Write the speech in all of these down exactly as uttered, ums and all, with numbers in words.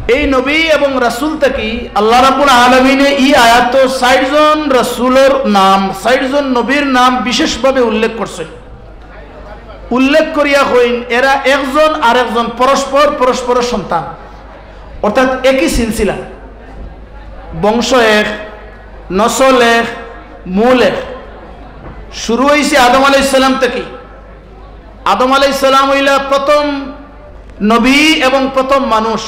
এই নবী এবং রাসূল থাকি আল্লাহ রাব্বুল আলামিনে ই আয়াতো ষাইট জন রাসূলর নাম, ষাইট জন নবীর নাম বিশেষভাবে উল্লেখ করছইন। উল্লেখ করিয়া কইন, এরা একজন আরেকজন পরস্পর পরস্পরর সন্তান, অর্থাৎ একই সিলসিলা, বংশ এক, নসল এক, মূল এক। শুরু অইছে আদম আলাইহিস সালাম থাকি। আদম আলাইহিস সালাম অইলা প্রথম নবী এবং প্রথম মানুষ।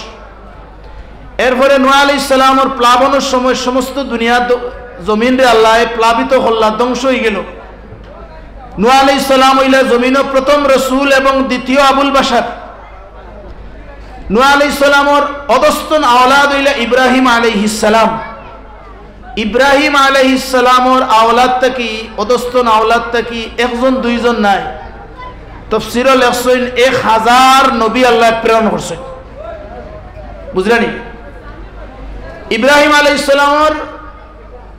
এরপরে নূহ আলাইহিস সালামর প্লাবনর সময় সমস্ত দুনিয়া দ-, জমিনরে আল্লায় প্লাবিত করলা, ধ্বংস অইগেলো। নূহ আলাইহিস সালাম অইলা জমিনো প্রথম রসুল এবং দ্বিতীয় আবুল বাশার। নূহ আলাইহিস সালামর অধস্তন আওলাদ অইলা ইব্রাহিম আলাইহিস সালাম। ইব্রাহিম আলাইহিস সালামর আওলাদ থাকি, অধস্তন আওলাদ থাকি একজন দুইজন নায়। তফসিরো লেখছইন, এক হাজার নবী আল্লায় প্রেরণ করছইন। বুঝরানি? ইব্রাহিম আলাইহিস সালামর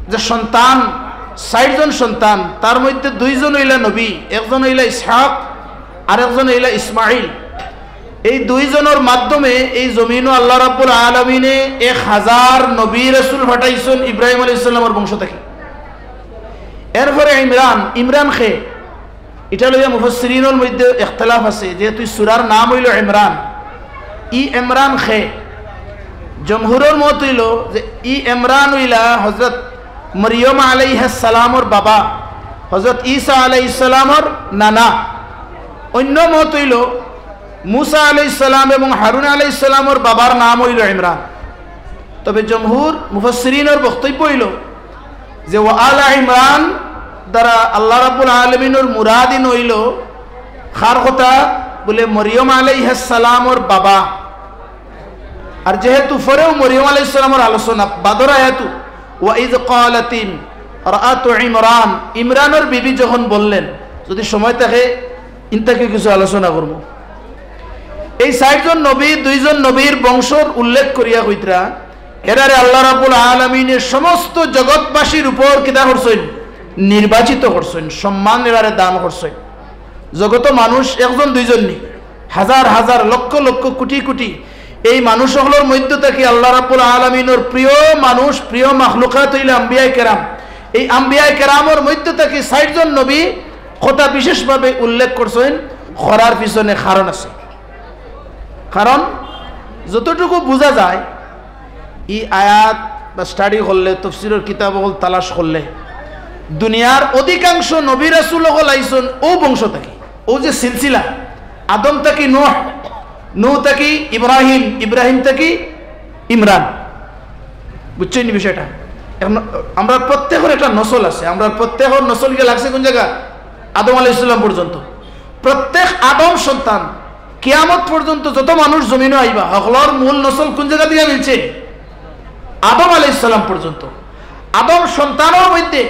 যে সন্তান, ষাইট জন সন্তান, তার মধ্যে দুইজন অইলা নবী, একজন অইলা ইসহাক, আরেকজন অইলা ইসমাইল। এই দুইজনর মাধ্যমে এই জমিনো আল্লাহ রাব্বুল আলামিনে এক হাজার নবী রাসূল পাঠাইছইন ইব্রাহিম আলাইহিস সালামর বংশ থাকি। এরপরে ইমরান, ইমরান খে, ইটা লইয়া মুফাসসিরিনর মধ্যে ইখতিলাফ আছে, যেহেতু ই সূরার নাম অইলো ইমরান। ই ইমরান খে? জমহুরর মত অইলো যে ই ইমরান অইলা হযরত মরিয়ম আলাইহিস সালামর বাবা, হযরত ঈসা আলাইহিস সালামর নানা। অইন্য মত অইলো মুসা আলাইহিস সালাম এবং হারুন আলাইহিস সালামর বাবার নাম অইলো ইমরান। তবে জমহুর মুফাসসিরিনর বক্তব্য অইলো যে ওয়া আলা ইমরান দ্বারা আল্লাহ রাব্বুল আলামিনর মুরাদ ইন অইলো কার কথা? বলে মরিয়ম আলাইহিস সালামর বাবা। আর যেহেতু পরেও মরিয়ম আলাইহিস সালামর আলোচনা, বাদর আয়াতু, "ওয়া ইয ক্বালাতিম রাআতু ইমরান", ইমরানর বিবি যখন বললেন, যদি সময় থাকে, ইন থাকি কিছু আলোচনা করমু। এই ষাইট জন নবী, দুইজন নবীর বংশর উল্লেখ করিয়া কইতরা, এরারে আল্লাহ রাব্বুল আলামিনে সমস্ত জগৎবাসীর উপর কিতা করছইন? নির্বাচিত করছইন, সম্মান এরারে দান করছইন। জগতো মানুষ একজন দুইজন নি, হাজার হাজার, লক্ষ লক্ষ, কোটি কোটি। এই মানুষ অকলর মধ্য থাকি আল্লাহ রাব্বুল আলামিনর প্রিয় মানুষ, প্রিয় মাখলুকাত অইলা আম্বিয়ায়ে কেরাম। এই আম্বিয়ায়ে কেরামর মধ্য থাকি ষাইট জন নবী কথা বিশেষভাবে উল্লেখ করছইন, করার পিছনে কারণ আছে। কারণ যতটুকু বুঝা যায়, ই আয়াত বা study করলে, তফসিরর কিতাব অকল তালাশ করলে, দুনিয়ার অধিকাংশ নবী রাসূল অকল আইছইন অউ বংশ থাকি। অউ যে সিলসিলা, আদম থাকি নূহ, নূহ থাকি ইব্রাহিম, ইব্রাহিম থাকি ইমরান। বুঝছইন নি বিষয়টা? এখন আমরার প্রত্যেকর একটা নসল আছে। আমরার প্রত্যেকর নসল গিয়া লাগছে কোন জায়গা? আদম আলাইহিস সালাম পর্যন্ত। প্রত্যেক আদম সন্তান, কিয়ামত পর্যন্ত যত মানুষ জমিনো আইবা, হকলর মূল নসল কোন জায়গা দিয়া মিলছে? আদম আলাইহিস সালাম পর্যন্ত। আদম সন্তানর মধ্যে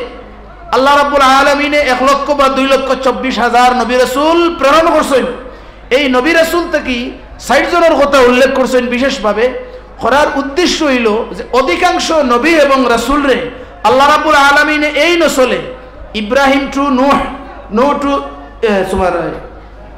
আল্লাহ রাব্বুল আলামিনে এক লক্ষ বা দুই লক্ষ চব্বিশ হাজার নবী রাসূল প্রেরণ করছইন। এই নবী রাসূল থাকি ষাইট জনর কথা উল্লেখ করছইন বিশেষভাবে। করার উদ্দেশ্য অইলো যে অধিকাংশ নবী এবং রাসূলরে আল্লাহ রাব্বুল আলামিনে এই নসলে, ইব্রাহিম to নূহ, নূহ to, এ, তোমার,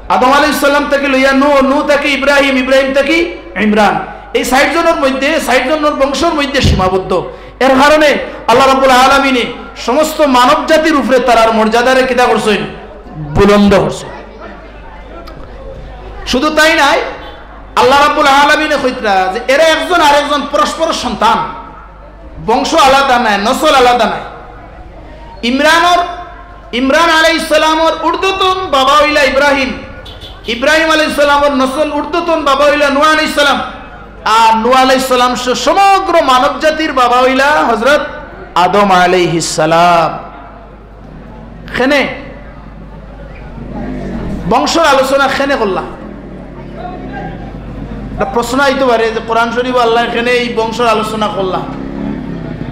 আদম আলাইহিস সালাম থাকি লইয়া নূহ, নূহ থাকি ইব্রাহিম, ইব্রাহিম থাকি ইমরান, এই ষাইট জনর মধ্যে, ষাইট জনর বংশর মধ্যে সীমাবদ্ধ। এর কারণে আল্লাহ রাব্বুল আলামিনে সমস্ত মানব জাতির উপরে তারার মর্যাদারে কিতা করছইন? বুলন্দ করছইন। শুধু তাই নায়, আল্লাহ রাব্বুল আলামিনে কইতরা যে এরা একজন আরেকজন পরস্পরর সন্তান, বংশ আলাদা নায়, নসল আলাদা নায়। ইমরানর, ইমরান আলাইহিস সালামর ঊর্ধ্বতন বাবা অইলা ইব্রাহিম, ইব্রাহিম আলাইহিস সালামর নসল ঊর্ধ্বতন বাবা অইলা নূহ আলাইহিস সালাম, আর নূহ আলাইহিস সালাম সহ সমগ্র মানব জাতির বাবা অইলা হযরত আদম আলাইহিস সালাম। কেনে বংশর আলোচনা কেনে করলা? একটা প্রশ্ন আইতো পারে যে কোরআন শরীফো আল্লায় কেনে ই বংশর আলোচনা করলা?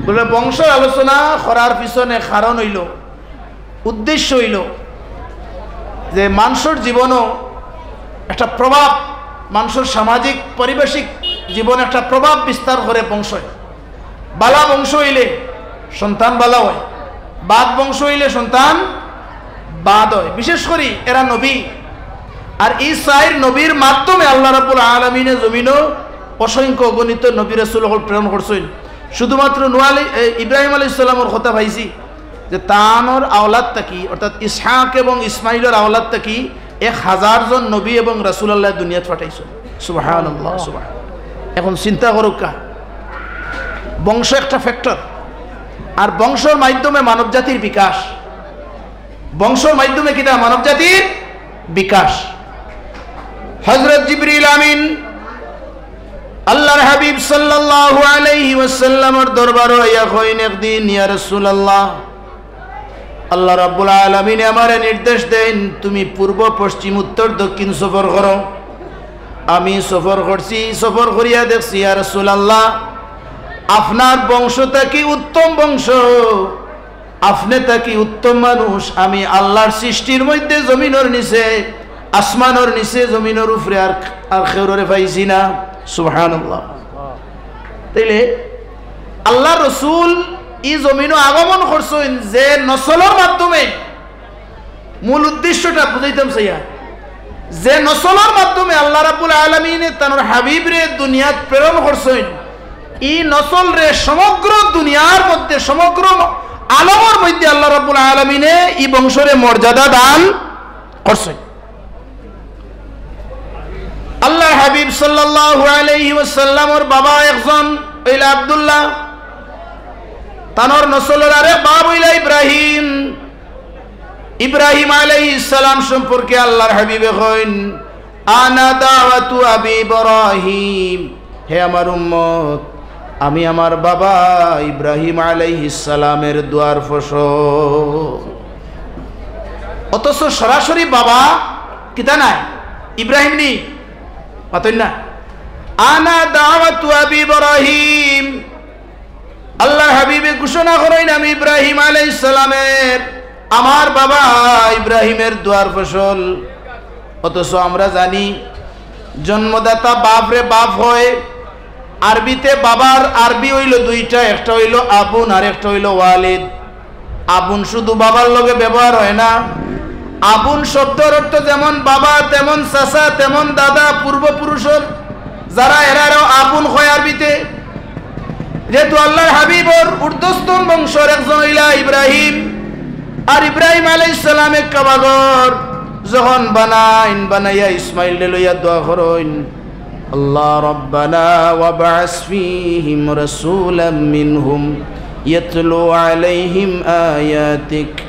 বলে, বংশর আলোচনা করার পিছনে কারণ অইলো, উদ্দেশ্য অইলো যে মানষর জীবনো একটা প্রভাব, মানষর সামাজিক পারিপার্শ্বিক জীবনে একটা প্রভাব বিস্তার করে বংশয়। বালা বংশ অইলে সন্তান বালা অয়, বাদ বংশ অইলে সন্তান বাদ অয়। বিশেষ করি এরা নবী, আর ই চাইর নবীর মাধ্যমে আল্লাহ রাব্বুল আলামিনে জমিনো অসংখ্য অগণিত নবী রাসূল অকল প্রেরণ করছইন। শুধুমাত্র নূহ আলাই-, এ, ইব্রাহিম আলাইহিস সালামর কথা পাইছি যে তানর আওলাদ থাকি, অর্থাৎ ইসহাক এবং ইসমাইলর আওলাদ থাকি এক হাজার জন নবী এবং রাসূল আল্লাহ দুনিয়াত পাঠাইছইন। সুবহানাল্লাহ, সুবহান। এখন চিন্তা করউক্কা, বংশ একটা factor, আর বংশর মাধ্যমে মানব জাতির বিকাশ। বংশর মাধ্যমে কিতা? মানব জাতির বিকাশ। হযরত জিবরিল আমিন আল্লাহর হাবিব সাল্লাল্লাহু আলাইহি ওয়াসাল্লামর দরবারো আইয়া কইন একদিন, "ইয়া রাসূলুল্লাহ, আল্লাহ রাব্বুল আলামিনে আমারে নির্দেশ দেইন, তুমি পূর্ব, পশ্চিম, উত্তর, দক্ষিণ সফর করো।" আমি সফর করছি, সফর করিয়া দেখছি, ইয়া রাসূলুল্লাহ, আপনার বংশ থাকি উত্তম বংশ, আপনে থাকি উত্তম মানুষ আমি আল্লাহর সৃষ্টির মধ্যে জমিনর নিচে, আসমানর নিচে, জমিনর উপরে আর, আর কেউরে পাইছি না। সুবহানাল্লাহ। তাইলে আল্লাহর রসুল ই জমিনো আগমন করছইন যে নসলর মাধ্যমে, মূল উদ্দেশ্যটা বুঝাইতাম চাইয়া, যে নসলর মাধ্যমে আল্লাহ রাব্বুল আলামিনে তানর হাবিবরে দুনিয়াত প্রেরণ করছইন, ই নসলরে সমগ্র দুনিয়ার মধ্যে, সমগ্র আলমর মধ্যে আল্লাহ রাব্বুল আলামিনে ই বংশরে মর্যাদা দান করছইন। আল্লাহর হাবিব সাল্লাল্লাহু আলাইহি ওয়াসাল্লামর বাবা একজন অইলা আব্দুল্লাহ, তানর নসলর আরেক বাপ অইলা ইব্রাহিম। ইব্রাহিম আলাইহিস সালাম সম্পর্কে আল্লাহর হাবিবে কইন, "আনা দাওয়াতু আবি ইব্রাহিম।" হে আমার উম্মত, আমি আমার বাবা ইব্রাহিম আলাইহিস সালামের দুয়ার ফসল। অথচ সরাসরি বাবা কিতা নায়, ইব্রাহিম নি, মাতইন না। "আনা দাওয়াতু আবি ইব্রাহিম।" আল্লাহর হাবিবে ঘোষণা করইন, "আমি ইব্রাহিম আলাইহিস সালামের, আমার বাবা ইব্রাহিমের দুয়ার ফসল।" অথচ আমরা জানি, জন্মদাতা বাপরে বাপ কয়। আরবিতে বাবার আরবি অইলো দুইটা, একটা অইলো আবুন আর একটা অইলো ওয়ালিদ। আবুন শুধু বাবার লগে ব্যবহার হয় না। আবুন শব্দর অর্থ যেমন বাবা, তেমন চাচা, তেমন দাদা, পূর্বপুরুষর যারা, এরারেও আবুন কয় আরবিতে। যেহেতু আল্লাহর হাবিবর ঊর্ধ্বতন বংশর একজন অইলা ইব্রাহিম, আর ইব্রাহিম আলাইহিস সালামে কাবাঘর যখন বানাইন, বানাইয়া ইসমাইলরে লইয়া দোয়া করইন, "আল্লাহ রাব্বানা ওয়াবআস ফীহিম রাসূলাম মিনহুম ইয়াতলু আলাইহিম আয়াতিক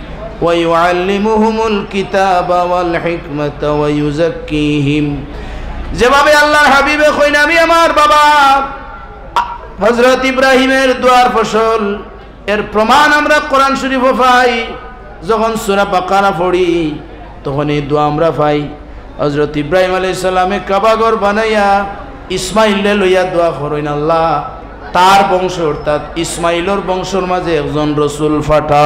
ওয়া ইউআল্লিমুহুমুল কিতাবা ওয়াল হিকমাতা ওয়া ইউযাক্কিহিম।" যেভাবে আল্লাহর হাবিবে কইন, "আমি আমার বাবা হযরত ইব্রাহিমের দুয়ার ফসল।" এর প্রমাণ আমরা কোরআন শরীফো পাই। যখন সূরা বাকারা পড়ি, তখন এই দোয়া আমরা পাই। হযরত ইব্রাহিম আলাইহিস সালামে কাবাঘর বানাইয়া ইসমাইলরে লইয়া দোয়া করইন, "আল্লাহ, তার বংশ অর্থাৎ ইসমাইলর বংশর মাঝে একজন রসুল পাঠা।"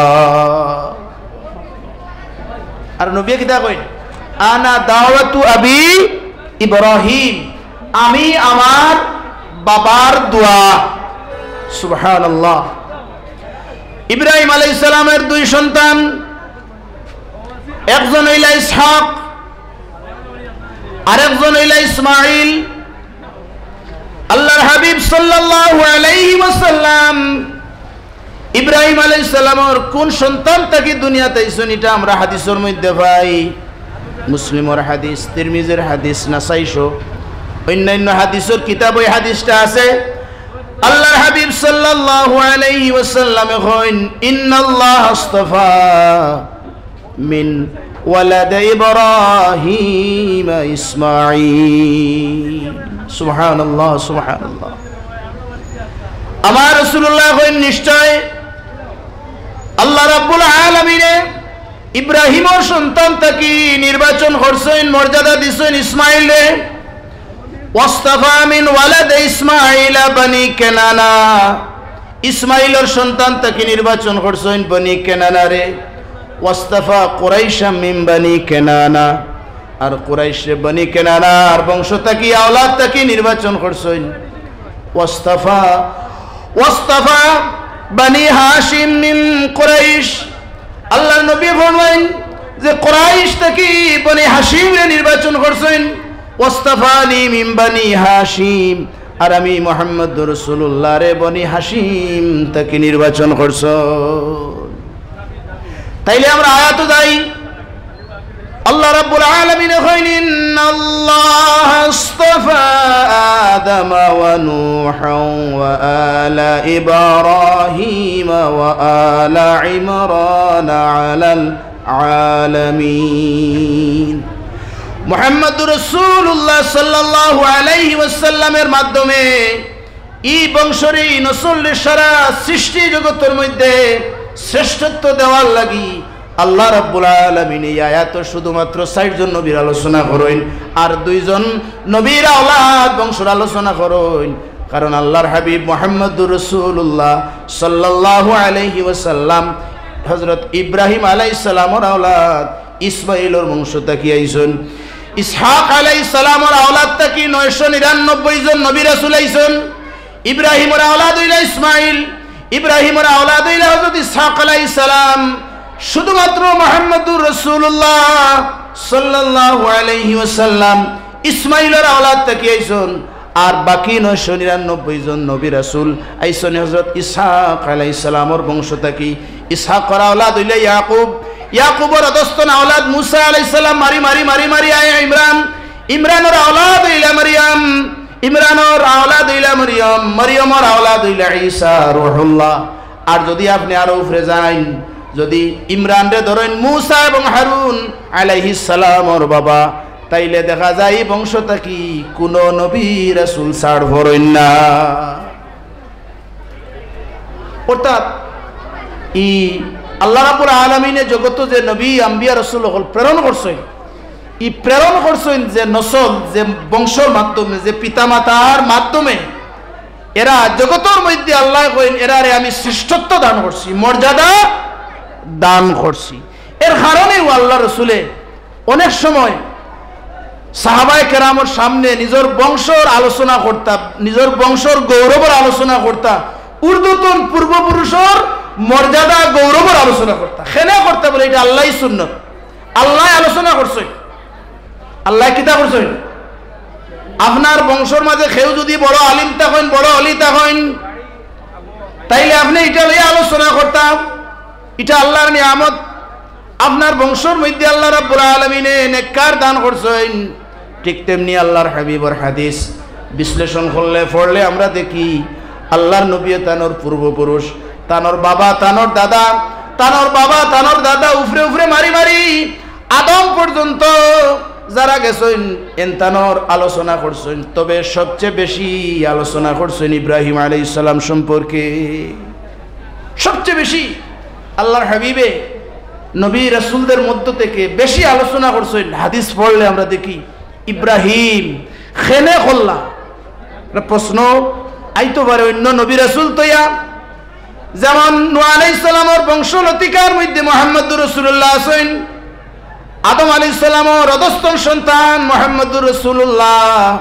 আর নবীয়ে কিতা কইন? "আনা দাওয়াতু আবি ইব্রাহিম।" আমি আমার বাবার দোয়া। সুবহানাল্লাহ। ইব্রাহিম আলাইহিস সালামের দুই সন্তান, একজন অইলা ইসহাক, আরেকজন অইলা ইসমাইল। আল্লাহর হাবিব সাল্লাল্লাহু আলাইহি ওয়াসাল্লাম ইব্রাহিম আলাইহিস সালামর কোন সন্তান থাকি দুনিয়াত আইছইন, ইটা আমরা হাদিসর মধ্যে পাই। মুসলিমর হাদিস, তিরমিজির হাদিস, নাসাই সহ অন্যান্য হাদিসর কিতাবো এই হাদিসটা আছে। আল্লাহর হাবিব সাল্লাল্লাহু আলাইহি ওয়াসাল্লামে কইন, "ইন্নাল্লাহ আস্তাফা মিন ওয়ালাদে ইব্রাহিম ইসমাঈল।" সুবহানাল্লাহ, সুবহানাল্লাহ। আমার রাসূলুল্লাহ কইন, "নিশ্চয় আল্লাহ রাব্বুল আলামিনে ইব্রাহিমর সন্তান থাকি নির্বাচন করছইন, মর্যাদা দিছইন ইসমাইলরে।" "ওয়াস্তাফা মিন ওয়ালাদে ইসমাইলা বানি কেনানা।" ইসমাইলর সন্তান থাকি নির্বাচন করছইন বনি কেনানারে। "ওয়াস্তাফা কুরাইশা মিন বানি কেনানা।" আর কুরাইশরে বনি কেনানার বংশ থাকি, আওলাদ থাকি নির্বাচন করছইন। "ওয়াস্তাফা, ওয়াস্তাফা বানি হাশিম মিন কুরাইশ।" আল্লাহর নবী ফরমাইন যে কুরাইশ থাকি বনি হাশিমরে নির্বাচন করছইন। "ওয়াস্তাফানি মিন বানি হাশিম।" আর আমি মুহাম্মদুর রাসূলুল্লাহরে বনি হাশিম থাকি নির্বাচন করছইন। তাইলে আমরা আয়াতো যাই। আল্লাহ রাব্বুল আলামিনে কইন, "ইন্নাল্লাহা আসতাফা আদামা ওয়া নূহা ওয়া আলা ইব্রাহিমা ওয়া আলা ইমরানা আলাল আলামিন।" মুহাম্মাদুর রাসূলুল্লাহ সাল্লাল্লাহু আলাইহি ওয়াসাল্লামের মাধ্যমে ই বংশরে, ই নসলরে সারা সৃষ্টি জগতর মধ্যে শ্রেষ্ঠত্ব দেওয়ার লাগি আল্লাহ রাব্বুল আলামিনে ই আয়াতো শুধুমাত্র চাইরজন নবীর আলোচনা করইন, আর দুইজন নবীর আওলাদ বংশর আলোচনা করইন। কারণ আল্লাহর হাবিব মুহাম্মাদুর রাসূলুল্লাহ সাল্লাল্লাহু আলাইহি ওয়াসাল্লাম হযরত ইব্রাহিম আলাইহিস সালামর আওলাদ ইসমাইলর বংশ থাকি আইছইন। ইসহাক আলাইহিস সালামর আওলাদ থাকি নয়শো নিরানব্বই জন নবী রাসূল আইছইন। ইব্রাহিমর আওলাদ অইলা ইসমাইল, ইব্রাহিমর আওলাদ অইলা হযরত ইসহাক আলাইহিস সালাম। শুধুমাত্র মুহাম্মাদুর রাসূলুল্লাহ সাল্লাল্লাহু আলাইহি ওয়াসাল্লাম ইসমাইলর আওলাদ থাকি আইছইন। আর বাকি নয়শো নিরানব্বই জন নবী রাসূল আইছইন হযরত ইসহাক আলাইহিস সালামর বংশ থাকি। ইসহাকর আওলাদ অইলা ইয়াকুব, ইয়াকুবর অধস্তন আওলাদ মুসা আলাইহিস সালাম মারি মারি মারি মারি আয় ইমরান, ইমরানর আওলাদ অইলা মরিয়ম, ইমরানর আওলাদ অইলা মরিয়ম, মরিয়মর আওলাদ অইলা ঈসা রুহুল্লাহ। আর যদি আপনে আরো উপরে যাইন, যদি ইমরানরে ধরইন মুসা এবং হারুন আলাইহিস সালামর বাবা, তাইলে দেখা যায় ই বংশ থাকি কুনু নবী রাসূল ছাড় পড়ইন না। অর্থাৎ ই আল্লাহ রাব্বুল আলামিনে জগতো যে নবী, আম্বিয়া, রাসূল অকল প্রেরণ করছইন, ই প্রেরণ করছইন যে নসল, যে বংশর মাধ্যমে, যে পিতামাতার মাধ্যমে, এরা জগতর মধ্যে আল্লায় কইন, এরারে আমি শ্রেষ্ঠত্ব দান করছি, মর্যাদা দান করছি। এর কারণেউ আল্লাহর রসুলে অনেক সময় সাহাবায়ে কেরামর সামনে নিজর বংশর আলোচনা করতা, নিজর বংশর গৌরবর আলোচনা করতা, ঊর্ধ্বতন পূর্বপুরুষর মর্যাদা গৌরবর আলোচনা করতা। কেনে করতা বুলে, ইটা আল্লাহর সুন্নত, আল্লায় আলোচনা করছইন। আল্লায় কিতা করছইন? আপনার বংশর মাঝে কেউ যদি বড় আলিম থাকইন, বড় অলি থাকইন, তাইলে আপনে ইটা লইয়া আলোচনা করতা, ইটা আল্লাহর নিয়ামত। আপনার বংশর মধ্যে আল্লাহ রাব্বুল আলামিনে নেককার দান করছইন। ঠিক তেমনি আল্লাহর হাবিবর হাদিস বিশ্লেষণ করলে, পড়লে আমরা দেখি আল্লাহর নবীয়ে তানর পূর্বপুরুষ, তানর বাবা, তানর দাদা, তানর বাবা, তানর দাদা, উপরে উপরে মারি মারি আদম পর্যন্ত যারা গেছইন, এন তানর আলোচনা করছইন। তবে সবচেয়ে বেশি আলোচনা করছইন ইব্রাহিম আলাইহিস সালাম সম্পর্কে। সবচেয়ে বেশি আল্লাহর হাবিবে নবী রাসূলদের মধ্য থেকে বেশি আলোচনা করছইন। হাদিস পড়লে আমরা দেখি ইব্রাহিম কেনে করলা। একটা প্রশ্ন আইতো পারে অন্য নবী রাসূল থইয়া, যেমন নূহ আলাইহিস সালামর বংশলতিকার মধ্যে মুহাম্মদুর রাসূলুল্লাহ আছইন, আদম আলাইহিস সালামর অধস্তন সন্তান মুহাম্মদুর রাসূলুল্লাহ।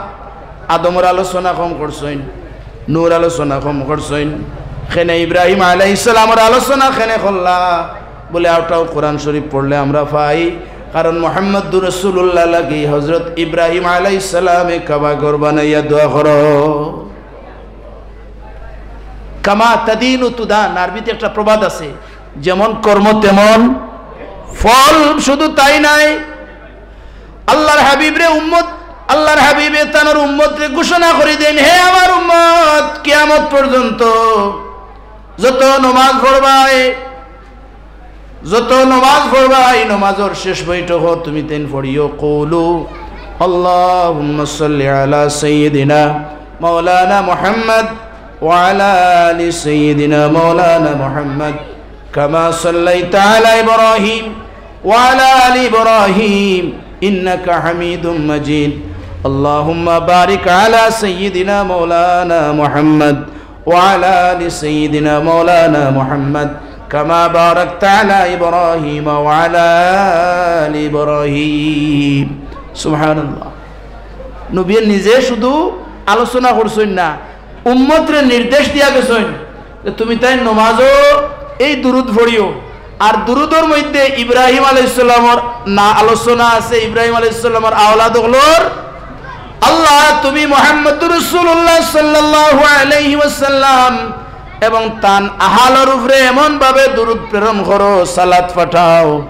আদমর আলোচনা কম করছইন, নূহর আলোচনা কম করছইন, কেনে ইব্রাহিম আলাইহিস সালামর আলোচনা কেনে করলা? বুলে, ওটাও কোরআন শরীফ পড়লে আমরা পাই, কারণ মুহাম্মদুর রাসূলুল্লাহ লাগি হযরত ইব্রাহিম আলাইহিস সালামে কাবা ঘর বানাইয়া দোয়া করো। কামা তাদিনু তুদান, আরবিতে একটা প্রবাদ আছে, "যেমন কর্ম তেমন ফল।" শুধু তাই নাই, আল্লাহর হাবিবরে উম্মত, আল্লাহর হাবিবে তানর উম্মতরে ঘোষণা করি দেইন, "হে আমার উম্মত, কিয়ামত পর্যন্ত যত নমাজ পড়বায়, যত নমাজ পড়বায়, ই নমাজর শেষ বৈঠকো তুমি তাইন পড়িও, কওলু, আল্লাহুম্মা সাল্লি আলা সাইয়্যিদিনা মাওলানা মুহাম্মদ ওয়া আলা আলি সাইয়্যিদিনা মাওলানা মুহাম্মদ।" كما صليت على إبراهيم وعلى آل إبراهيم إنك حميد مجيد. اللهم بارك على سيدنا مولانا محمد وعلى آل سيدنا مولانا محمد كما باركت على إبراهيم وعلى آل إبراهيم. সুবহানাল্লাহ। নবীয়ে নিজে শুধু আলোচনা করছইন না, উম্মতরে নির্দেশ দিয়া গেছইন যে তুমি তাইন নমাজো এই দুরুদ পড়িও। আর দুরুদর মধ্যে ইব্রাহিম আলাইহিস সালামর না আলোচনা আছে, ইব্রাহিম আলাইহিস সালামর আওলাদ অকলর আল্লাহ, তুমি মুহাম্মদুর রাসূলুল্লাহ সাল্লাল্লাহু আলাইহি ওয়াসাল্লাম এবং তান আহালর উপরে এমন ভাবে দুরূদ প্রেরণ করো, সালাত পাঠাও,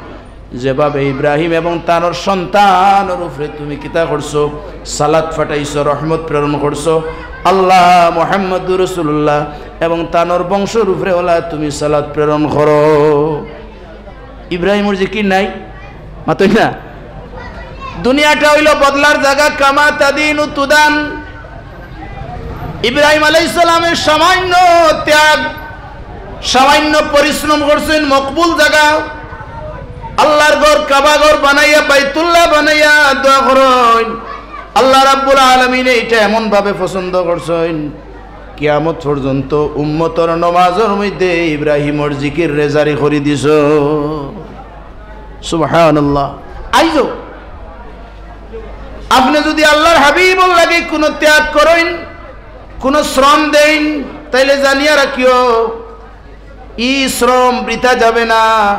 যেভাবে ইব্রাহিম এবং তানর সন্তানর উপরে তুমি কিতা করছো, সালাত পাঠাইছো, রহমত প্রেরণ করছো। আল্লাহ, মুহাম্মদুর রাসূলুল্লাহ এবং তানর বংশর উপরে ওলা তুমি সালাত প্রেরণ করো। ইব্রাহিমর জিকির নাই? মাতই না। দুনিয়াটা অইলো বদলার জাগা, কামা তাদিনু তুদান। ইব্রাহিম আলাইহিস সালামে সামান্য ত্যাগ, সামান্য পরিশ্রম করছইন, মকবুল জাগা। আল্লাহর ঘর, কাবা ঘর বানাইয়া, বাইতুল্লাহ বানাইয়া দোয়া করইন। আল্লাহ রাব্বুল আলামিনে ইটা এমন ভাবে পছন্দ করছইন, কিয়ামত পর্যন্ত উম্মতর নমাজর মধ্যে ইব্রাহিমর জিকিররে জারি করি দিছইন। সুবহানাল্লাহ। আইজো আপনে যুদি আল্লাহর হাবিবর লাগি কুনু ত্যাগ করইন, কুনু শ্রম দেইন, তাইলে জানিয়া রাখিও, ই শ্রম বৃথা যাবে না।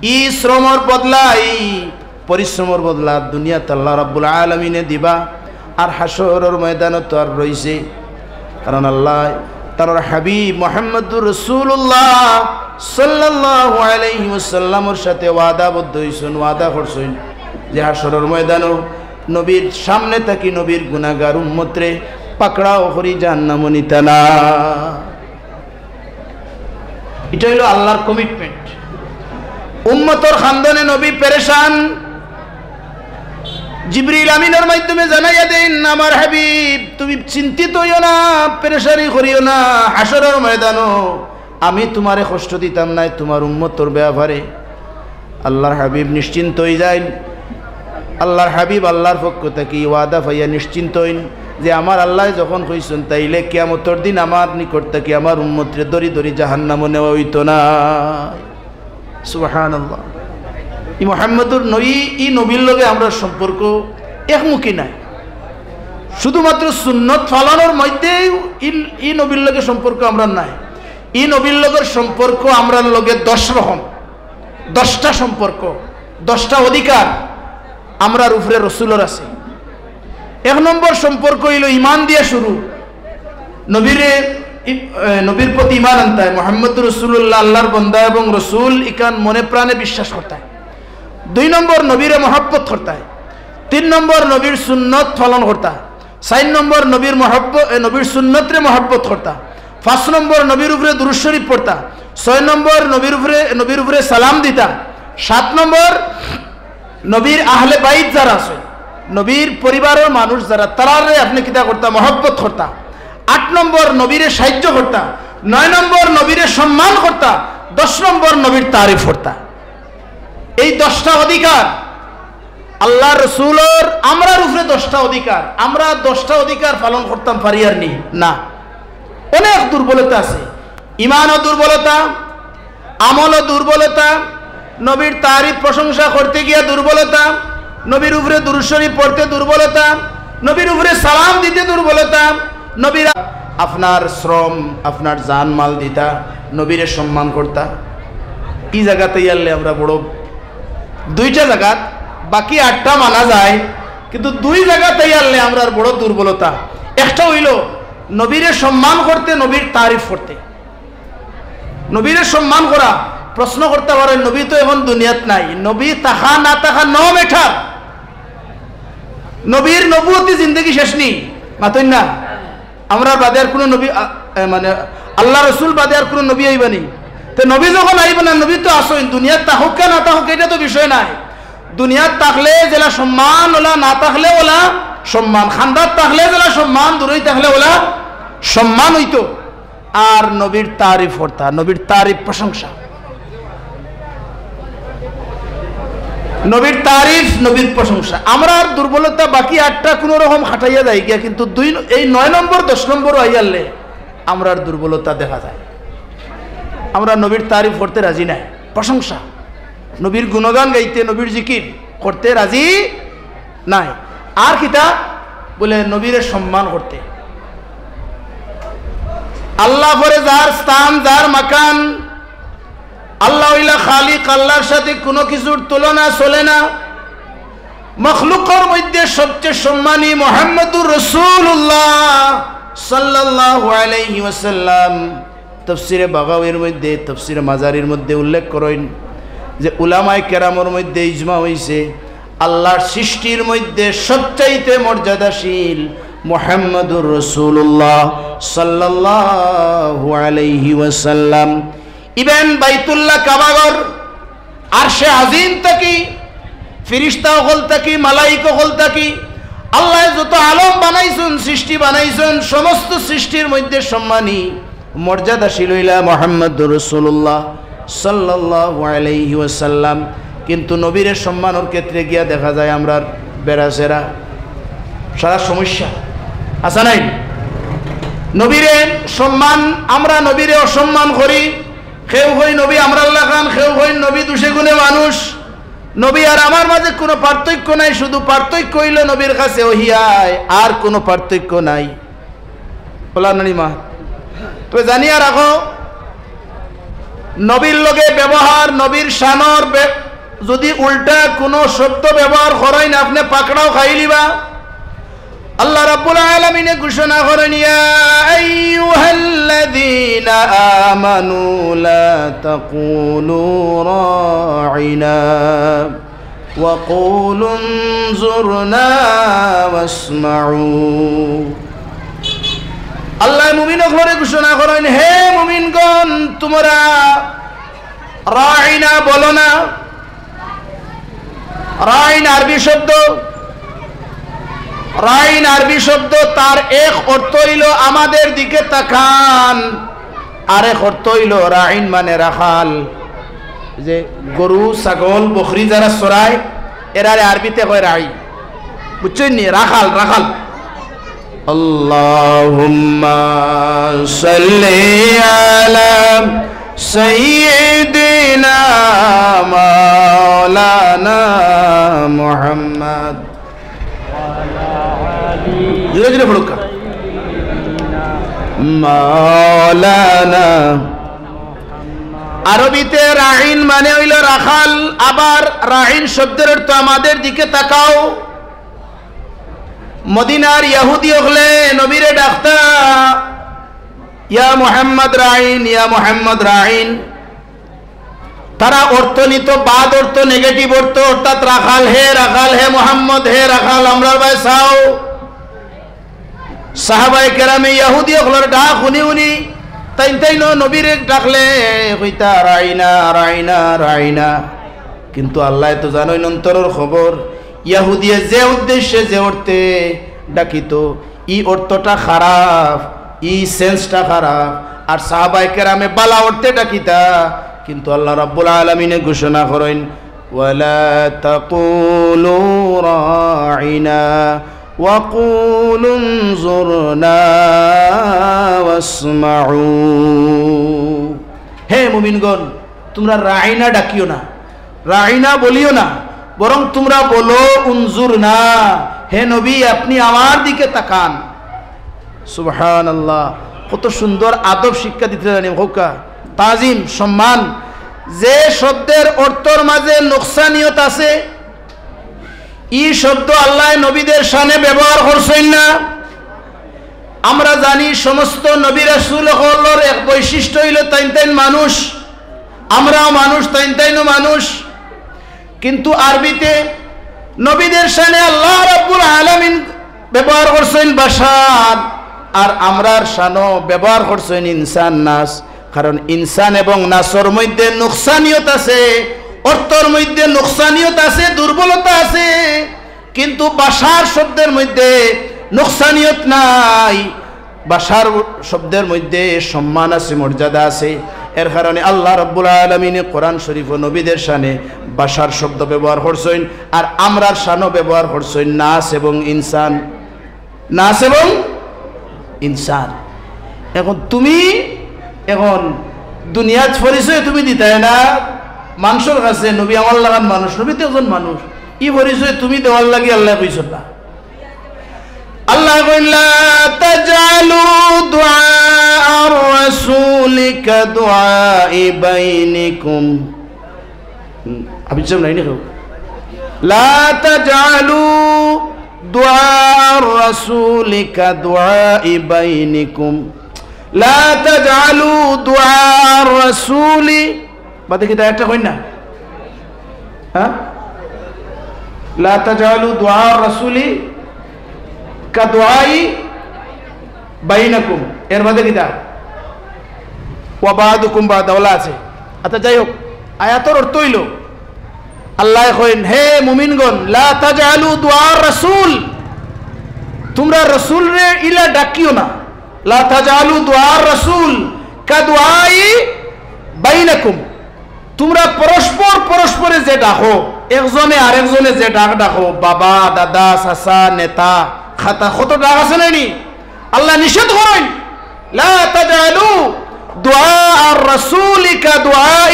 ই শ্রমর বদলা, ই পরিশ্রমর বদলা দুনিয়াত আল্লাহ রাব্বুল আলামিনে দিবা, আর হাশরর ময়দানো তো আর রইছে। কারণ আল্লাহ তানর হাবিব মুহাম্মদুর রাসূলুল্লাহ সাল্লাল্লাহু আলাইহি ওয়াসাল্লামর সাথে ওয়াদাবদ্ধ অইছইন, ওয়াদা করছইন যে হাশরর ময়দানো নবীর সামনে থাকি নবীর গুনাহগার উম্মতরে পাকড়াও করি জাহান্নামো নিতা না। ইটা অইলো আল্লাহর commitment। উম্মতর খান্দনে নবী পেরেশান। জিবরিল আমিনর মাধ্যমে জানাইয়া দেইন, "আমার হাবিব, তুমি চিন্তিত অইও না, পেরেশানি করিও না, হাশরর ময়দানো আমি তুমারে কষ্ট দিতাম নায় তুমার উম্মতর ব্যাপারে।" আল্লাহর হাবিব নিশ্চিন্ত অইযাইন। আল্লাহর হাবিব আল্লাহর পক্ষ থাকি ওয়াদা পাইয়া নিশ্চিন্ত অইন যে আমার আল্লায় যখন কইছইন, তাইলে কিয়ামতর দিন আমার নিকট থাকি আমার উম্মতরে ধরি ধরি জাহান্নামো নেওয়া অইতো না। সুবহানাল্লাহ। ই মুহাম্মদুর নবী, ই নবীর লগে আমরার সম্পর্ক একমুখী নায়। শুধুমাত্র সুন্নত পালনর মধ্যেই ই, ই নবীর লগে সম্পর্ক আমরার নায়। ই নবীর লগর সম্পর্ক আমরার লগে দশ রকম। দশটা সম্পর্ক, দশটা অধিকার আমরার উপরে রসুলর আছে। এক নম্বর সম্পর্ক অইলো ইমান দিয়া শুরু। নবীরে, ই-, এ, নবীর প্রতি ইমান আনতায়, মুহাম্মদুর রাসূলুল্লাহ আল্লাহর বন্দা এবং রসুল, ইখান মনে প্রাণে বিশ্বাস করতায়। দুই নম্বর নবীরে মহব্বত করতায়। তিন নম্বর নবীর সুন্নত পালন করতা। চাইর নম্বর নবীর মহব্ব-, এ, নবীর সুন্নতরে মহব্বত করতা। পাঁচ নম্বর নবীর উপরে দুরূদ শরীফ পড়তা। ছয় নম্বর নবীর উপরে, নবীর উপরে সালাম দিতা। সাত নম্বর নবীর আহলে বাইত যারা আছে, নবীর পরিবারর মানুষ যারা, তারারে আপনে কিতা করতা? মহব্বত করতা। আট নম্বর নবীরে সাহায্য করতা। নয় নম্বর নবীরে সম্মান করতা। দশ নম্বর নবীর তারিফ করতা। এই দশটা অধিকার আল্লাহর রসুলর, আমরার উপরে দশটা অধিকার, আমরা দশটা অধিকার পালন করতাম পারিয়ার নি? না, অনেক দুর্বলতা আছে। ইমানও দুর্বলতা, আমলও দুর্বলতা, নবীর তারিফ প্রশংসা করতে গিয়া দুর্বলতা, নবীর উপরে দুরূদ শরীফ পড়তে দুর্বলতা, নবীর উপরে সালাম দিতে দুর্বলতা, নবীর আপনার শ্রম, আপনার জানমাল দিতা, নবীরে সম্মান করতা। ই জাগাত আইয়ারলে আমরা বড়, দুইটা জাগাত, বাকি আটটা মানা যায়, কিন্তু দুই জাগাত আইয়ারলে আমরার বড় দুর্বলতা। একটা অইলো নবীরে সম্মান করতে, নবীর তারিফ করতে। নবীরে সম্মান করা, প্রশ্ন করতা পারইন, নবী তো এখন দুনিয়াত নাই, নবী থাকা না থাকা no matter। নবীর নবুয়তি জিন্দেগি শেষ নি, মাতইন না? আমরার বাদে আর কুনু নবী, আ, এ, মানে, আল্লাহর রসুল বাদে আর কুনু নবী আইবা নি? তে নবী যখন আইবা না, নবী তো আছইন, দুনিয়াত থাকউক্কা না থাকউক্কা, ইটা তো বিষয় নায়। দুনিয়াত থাকলে যেলা সম্মান অলা, না থাকলে অলা সম্মান, খান্দাত থাকলে যেলা সম্মান, দূরই থাকলে অলা সম্মান অইতো। আর নবীর তারিফ করতা, নবীর তারিফ, প্রশংসা। নবীর তারিফ, নবীর প্রশংসা। আমরার দুর্বলতা বাকি আটটা কুনু রকম খাটাইয়া যায় গিয়া, কিন্তু দুই, এই নয় নম্বর, দশ নম্বরও আইয়ারলে আমরার দুর্বলতা দেখা যায়। আমরা নবীর তারিফ করতে রাজি নায়, প্রশংসা, নবীর গুণগান গাইতে, নবীর জিকির করতে রাজি নায়। আর কিতা? বলে নবীরে সম্মান করতে। আল্লাহ পরে যার স্থান, যার মাকান, আল্লাহ অইলা খালিক, আল্লাহর সাথে কুনু কিছুর তুলনা চলে না। মখলুকর মধ্যে সবচেয়ে সম্মানী মুহাম্মদুর রাসূলুল্লাহ সাল্লাল্লাহু আলাইহি ওয়াসাল্লাম। তফসিরে বাগাবীর মধ্যে, তফসিরে মাজারির মধ্যে উল্লেখ করইন যে উলামায়ে কেরামর মধ্যে ইজমা অইছে, আল্লাহর সৃষ্টির মধ্যে সবচাইতে মর্যাদাশীল মুহাম্মদুর রাসূলুল্লাহ সাল্লাল্লাহু আলাইহি ওয়াসাল্লাম। Even বাইতুল্লাহ, কাবাঘর, আরশে আজিম থাকি, ফিরিস্তা অকল থাকি, মালাইক অকল থাকি, আল্লায় যত আলম বানাইছইন, সৃষ্টি বানাইছইন, সমস্ত সৃষ্টির মধ্যে সম্মানী, মর্যাদাশীল অইলা মুহাম্মদুর রাসূলুল্লাহ সাল্লাল্লাহু আলাইহি ওয়াসাল্লাম। কিন্তু নবীরে সম্মানর ক্ষেত্রে গিয়া দেখা যায় আমরার বেড়াছেড়া, সারা সমস্যা। আছে নাই? নবীরে সম্মান, আমরা নবীরে অসম্মান করি। কেউ কইন নবী আমরার লাখান, কেউ কইন নবী দুষে গুণে মানুষ। নবী আর আমার মাঝে কোনো পার্থক্য নাই, শুধু পার্থক্য অইলো নবীর কাছে ওহী আয়, আর কোনো পার্থক্য নাই। বলা নানি মা? তবে জানিয়া রাখো, নবীর লগে ব্যবহার, নবীর শানর বে-, যদি উল্টা কোনো শব্দ ব্যবহার করইন, আপনে পাকড়াও খাইলিবা। আল্লাহ রাব্বুল আলামিনে ঘোষণা করইন, "ইয়া আইয়ুহাল্লাযীনা আমানু লা তাকুলু রাইনা ওয়া কুলু উনজুরনা ওয়াসমাউ।" আল্লায় মুমিন অকলরে ঘোষণা করইন, "হে মুমিনগণ, তুমরা রাইনা বলো না।" রাইন আরবি শব্দ, রাইন আরবি শব্দ, তার এক অর্থ অইলো আমাদের দিকে তাকান, আরেক অর্থ অইলো রাইন মানে রাখাল। যে গরু, ছাগল, বকরি যারা চরায়, এরারে আরবিতে কয় রাই। বুঝছইন নি? রাখাল, রাখাল। আল্লাহুম্মা সাল্লি আলা সাইয়্যিদিনা মাওলানা মুহাম্মদ। জোরে জোরে পড়ুক্কা। মাওলানা। আরবিতে রাইন মানে অইলো রাখাল, আবার রাইন শব্দের অর্থ আমাদের দিকে তাকাও। মদিনার ইহুদি অকলে নবীরে ডাকতা, "ইয়া মুহাম্মদ রাইন, ইয়া মুহাম্মদ রাইন।" তারা অর্থ নিত বাদ অর্থ, negative অর্থ, অর্থাৎ রাখাল হে, রাখাল হে মুহাম্মদ, হে রাখাল, আমরার বায় চাও। সাহাবায়ে কেরামে ইহুদি অকলর ডাক হুনি হুনি তাইন তাইনও নবীরে ডাকলে কইতা, "রাইনা, রাইনা, রাইনা।" কিন্তু আল্লায় তো জানইন অন্তরর খবর। ইহুদিয়ে যে উদ্দেশ্যে যে অর্থে ডাকিত, ই অর্থটা খারাপ, ই sense টা খারাপ। আর সাহাবায়ে কেরামে বালা অর্থে ডাকিতা, কিন্তু আল্লাহ রাব্বুল আলামিনে ঘোষণা করইন, "ওয়ালা তাকুলু রাইনা ওয়া কুলু উনজুরনা ওয়াসমাউ।" হে মুমিনগণ, তুমরা রাইনা ডাকিও না, রাইনা বলিও না, বরং তুমরা বলো উনজুরনা, হে নবী, আপনি আমার দিকে তাকান। সুবহানাল্লাহ, কত সুন্দর আদব শিক্ষা দিতে জানি, কউক্কা, তাজিম, সম্মান। যে শব্দের অর্থর মাঝে নুকসানিয়ত আছে, ই শব্দ আল্লায় নবীদের শানে ব্যবহার করছইন না। আমরা জানি সমস্ত নবী রাসূল অকলর এক বৈশিষ্ট্য অইলো তাইন তাইন মানুষ, আমরাও মানুষ, তাইন তাইনও মানুষ। কিন্তু আরবিতে নবীদের শানে আল্লাহ রাব্বুল আলামিন ব্যবহার করছইন বাশার, আর আমরার শানও ব্যবহার করছইন ইনসান নাস। কারণ ইনসান এবং নাসর মধ্যে নুকসানিয়ত আছে, অর্থর মধ্যে নুকসানিয়ত আছে, দুর্বলতা আছে, কিন্তু বাশার শব্দের মধ্যে নুকসানিয়ত নাই। বাশার শব্দের মধ্যে সম্মান আছে, মর্যাদা আছে। এর কারণে আল্লাহ রাব্বুল আলামিনে কোরআন শরীফও নবীদের শানে বাশার শব্দ ব্যবহার করছইন, আর আমরার শানও ব্যবহার করছইন নাস এবং ইনসান। নাস এবং ইনসান। এখন তুমি, এখন দুনিয়াত পরিচয় তুমি দিতায় না মানষর কাছে, "নবী আমার লাখান মানুষ, নবী তো একজন মানুষ।" ই পরিচয় তুমি দেওয়ার লাগি আল্লায় কইছইন না। আল্লায় কইলা, "লা তাজআলু দুআআর রাসূলি কাদুআই বাইনিকুম।" হুম, হাফিজ সাহেব নাই নি কেউ? لا تجعلوا دعاء الرسول كدعاء بعضكم. لا تجعلوا دعاء الرسول, বাদে কিতা একটা কইন না? হ্যাঁ, لا تجعلوا دعاء الرسول كدعاء بعضكم. এর বাদে কিতা? وبعضكم بعضا ওলা আছে। আচ্ছা, যাই হোক, আয়াতর অর্থ অইলো, আল্লায় কইন, হে মুমিনগণ, لا تجعلوا دعاء الرسول, তুমরা রসুলরে ইলা ডাকিও না। لا تجعلوا دعاء الرسول كدعاء بعضكم. তুমরা পরস্পর পরস্পরে যে ডাকো, একজনে আরেকজনে যে ডাক ডাকো, বাবা, দাদা, চাচা, নেতা, খাতা, কত ডাক আছে নানি? আল্লায় নিষেধ করইন, لا تجعلوا دعاء الرسول كدعاء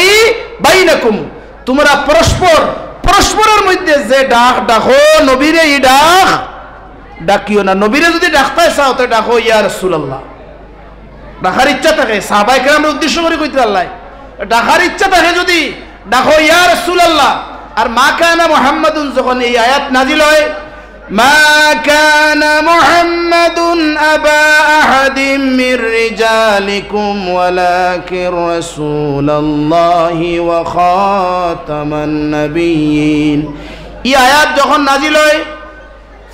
بعضكم. তুমরা পরস্পর পরস্পরের মধ্যে যে ডাক ডাকো, নবীরে ই ডাক ডাকিও না। নবীরে যদি ডাকতায় চাও, তে ডাকো, ইয়া রাসূলুল্লাহ। ডাকার ইচ্ছা থাকে, সাহাবায়ে কেরামরে উদ্দেশ্য করি কইতরা আল্লায়, ডাকার ইচ্ছা থাকে যদি, ডাকো, ইয়া রাসূলুল্লাহ। আর ما كان محمد যখন এই আয়াত নাজিল হয়, ما كان محمد أبا أحد من رجالكم ولكن رسول الله وخاتم النبيين. এই আয়াত যখন নাজিল হয়,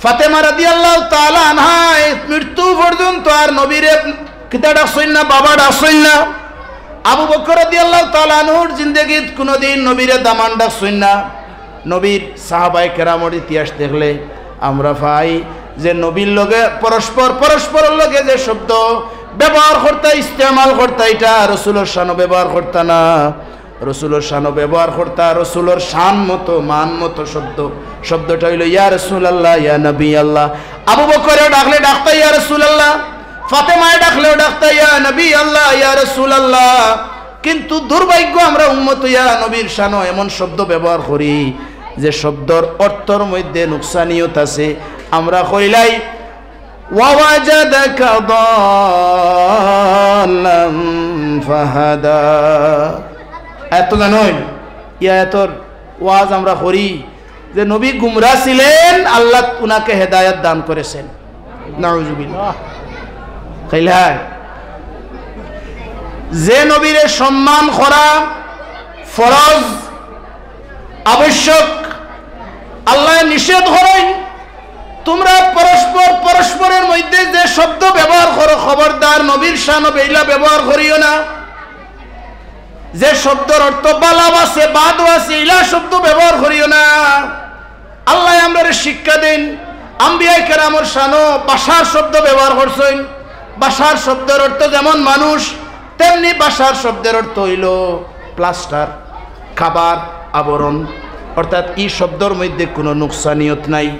ফাতেমা রাদিয়াল্লাহু তাআলা আনহায় মৃত্যু পর্যন্ত আর নবীরে কিতা ডাকছইন না, বাবা ডাকছইন না। আবু বকর রাদিয়াল্লাহু তাআলা আনহুর জিন্দেগিত কুনুদিন নবীরে দামান ডাকছইন না। নবীর সাহাবায়ে কেরামর ইতিহাস দেখলে আমরা পাই যে নবীর লগে পরস্পর, পরস্পরর লগে যে শব্দ ব্যবহার করতা, ইস্তেমাল করতা, ইটা রসুলর শানো ব্যবহার করতা না। রসুলর শানো ব্যবহার করতা, রসুলর শান মতো, মান মতো শব্দ। শব্দটা অইলো, ইয়া রাসূলুল্লাহ, ইয়া নবী আল্লাহ। আবু বকরে ডাকলে ডাকতা, ইয়া রাসূলুল্লাহ। ফাতেমায় ডাকলেও ডাকতা, ইয়া নবী আল্লাহ, ইয়া রাসূলুল্লাহ। কিন্তু দুর্ভাগ্য, আমরা উম্মত অইয়া নবীর শানো এমন শব্দ ব্যবহার করি, যে শব্দর অর্থর মধ্যে নুকসানিয়ত আছে। আমরা কইলাই, ووجدك ضالا فهدى. এত জানইন, ই আয়াতর ওয়াজ আমরা করি যে নবী গুমরা ছিলেন, আল্লাহ উনাকে হেদায়েত দান করেছেন। নাউজুবিল্লাহ। খাইলাই, যে নবীরে সম্মান করা ফরজ, আবশ্যক, আল্লায় নিষেধ করইন, তুমরা পরস্পর পরস্পরের মধ্যে যে শব্দ ব্যবহার করো, খবরদার নবীর শানো বেইলা ব্যবহার করিও না। যে শব্দর অর্থ বালাও আছে, বাদও আছে, ইলা শব্দ ব্যবহার করিও না। আল্লায় আমরারে শিক্ষা দেইন, আম্বিয়ায়ে কেরামর শানো বাশার শব্দ ব্যবহার করছইন। বাশার শব্দর অর্থ যেমন মানুষ, তেমনি বাশার শব্দর অর্থ অইলো প্লাস্টার, কাভার, আবরণ। অর্থাৎ ই শব্দর মধ্যে কুনু নুকসানিয়ত নাই।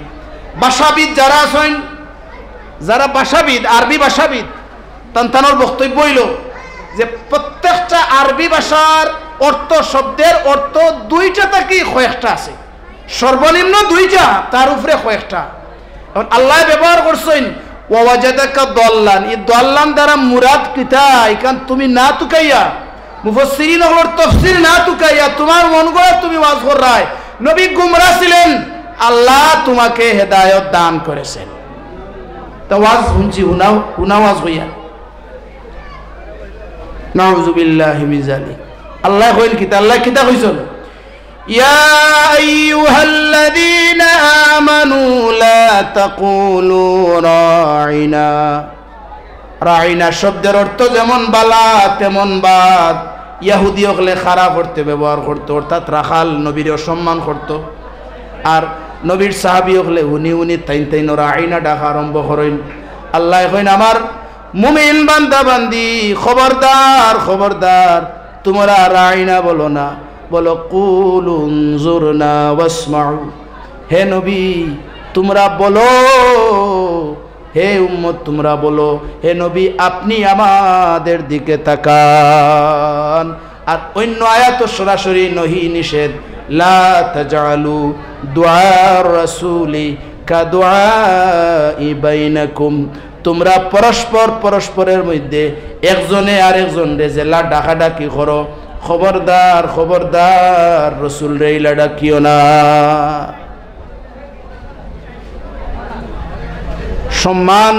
ভাষাবিদ যারা আছইন, যারা ভাষাবিদ, আরবি ভাষাবিদ, তান তানর বক্তব্য অইলো যে প্রত্যেকটা আরবি ভাষার অর্থ, শব্দর অর্থ দুইটা থাকি কয়েকটা আছে, সর্বনিম্ন দুইটা, তার উপরে কয়েকটা। এখন আল্লায় ব্যবহার করছইন, "ওয়াওয়াজাদাকা দল্লান।" ই দল্লান দ্বারা মুরাদ কিতা? ইখান তুমি না তুকাইয়া, মুফাসসিরিন অকলর তফসির না তুকাইয়া, তুমার মন গড়া তুমি ওয়াজ কররায়। নবী গুমরা ছিলেন, আল্লাহ তুমাকে হেদায়েত দান করেছেন। তা ওয়াজ হুনছি, হুনা, হুনা ওয়াজ কইয়া। নাউজুবিল্লাহি মিন জালিক। আল্লায় কইন কিতা? আল্লায় কিতা কইছইন? يا أيها الذين آمنوا لا تقولوا راعنا। রাইনা শব্দর অর্থ যেমন বালা তেমন বাদ। ইয়াহুদি অকলে খারাপ অর্থে ব্যবহার করতো, অর্থাৎ রাখাল, নবীরে অসম্মান করতো। আর নবীর সাহাবী অকলে হুনি হুনি তাইন তাইন রাইনা ডাকা আরম্ভ করইন। আল্লায় কইন, আমার মুমিন বান্দা বান্দি, খবরদার, খবরদার, তুমরা রাইনা বলো না, বলো, "কুলু উনজুরনা ওয়াসমাউ।" হে নবী, তুমরা বলো, হে উম্মত, তুমরা বলো, হে নবী, আপনি আমাদের দিকে তাকান। আর অন্য আয়াতো সরাসরি নহি নিষেধ, "লা তাজআলু দুআর রাসূলি কাদুআই বাইনাকুম।" তুমরা পরস্পর পরস্পরের মধ্যে একজনে আরেকজনরে যেলা ডাকাডাকি করো, খবরদার, খবরদার, রসুলরে ইলা ডাকিও না। সম্মান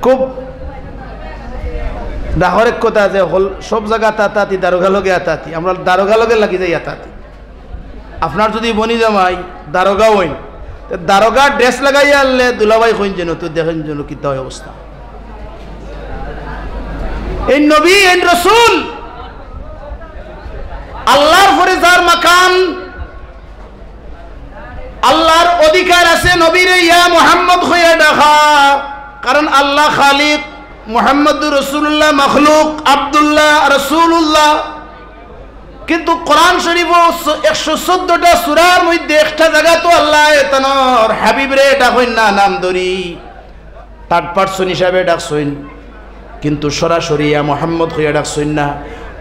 খুব ডাহরেক কথা আছে, হকল সব জাগাত আতাআতি, দারোগা লগে আতাআতি, আমরা দারোগা লগে লাগি যাই আতাআতি। আপনার যুদি বনি জামাই দারোগা অইন, তে দারোগার dress লাগাইয়া আনলে দুলাভাই কইন যেন, তুই দেখইন যেন কিতা অয় অবস্থা। এইন নবী, এইন রসুল, আল্লার পরে যার মাকাম, আল্লার অধিকার আছে নবীরে ইয়া মুহাম্মদ কইয়া ডাকা, কারণ আল্লা খালিক, মুহাম্মদুর রাসূলুল্লাহ মখলুক, আব্দুল্লাহ রাসূলুল্লাহ। কিন্তু কোরআন শরীফো স-, একশো চৌদ্দটা সূরার মধ্যে একটা জাগাত তো আল্লায় তানর হাবিবরে ডাকইন না নাম ধরি, third person হিসাবে ডাকছইন। কিন্তু সরাসরি ইয়া মুহাম্মদ কইয়া ডাকছইন না,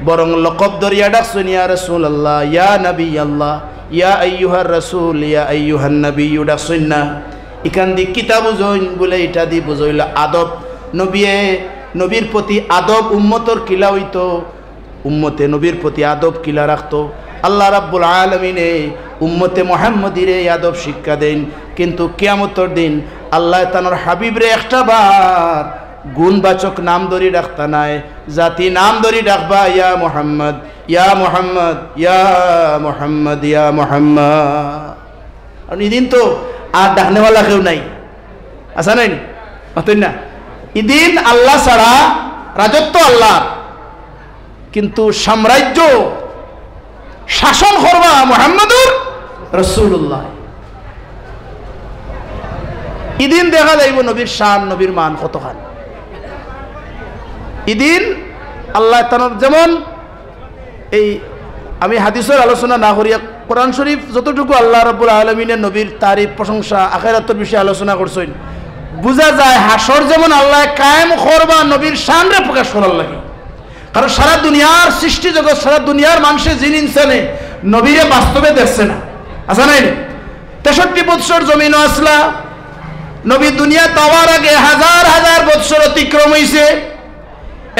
বরং লকব ধরিয়া ডাকছইন, ইয়া রাসূলুল্লাহ, ইয়া নবী আল্লাহ, ইয়া আইয়ুহার রাসূল, ইয়া আইয়ুহান নবী ডাকছইন না। ইখান দি কিতা বুঝইন বুলে, ইটা দি বুঝইল আদব। নবিয়ে, নবীর প্রতি আদব উম্মতর কিলা অইতো, উম্মতে নবীর প্রতি আদব কিলা রাখতো। আল্লাহ রাব্বুল আলামিনে উম্মতে মুহাম্মদীরে আদব শিক্ষা দেইন, কিন্তু কিয়ামতর দিন আল্লায় তানর হাবিবরে একটা বার গুণবাচক নাম ধরি ডাকতা নায়, জাতি নাম ধরি ডাকবা, ইয়া মুহাম্মদ, ইয়া মুহাম্মদ, ইয়া মুহাম্মদ, ইয়া মুহাম্মদ। কারণ ইদিন তো আর ডাকনেওয়ালা কেউ নাই, আছে নানি? মাতইন না। ইদিন আল্লাহ ছাড়া রাজত্ব আল্লার, কিন্তু সাম্রাজ্য শাসন করবা মুহাম্মদুর রাসূলুল্লাহ। ইদিন দেখা যাইব নবীর শান, নবীর মান কতখান। ইদিন আল্লাহ তাআলা যেমন এই আমি হাদিসর আলোচনা না করিয়া কোরআন শরীফ যতটুকু আল্লাহ রাব্বুল আলামিনে নবীর তারিফ, প্রশংসা, আখেরাতর বিষয়ে আলোচনা করছইন, বুঝা যায় হাশর যেমন আল্লায় কায়েম করবা নবীর শানরে প্রকাশ করার লাগি। কারণ সারা দুনিয়ার সৃষ্টি জগৎ, সারা দুনিয়ার মানষে, জিন ইনসানে নবীরে বাস্তবে দেখছে না, আছে নানি? তেষট্টি বৎসর জমিনো আছলা, নবী দুনিয়াত আওয়ার আগে হাজার হাজার বৎসর অতিক্রম অইছে।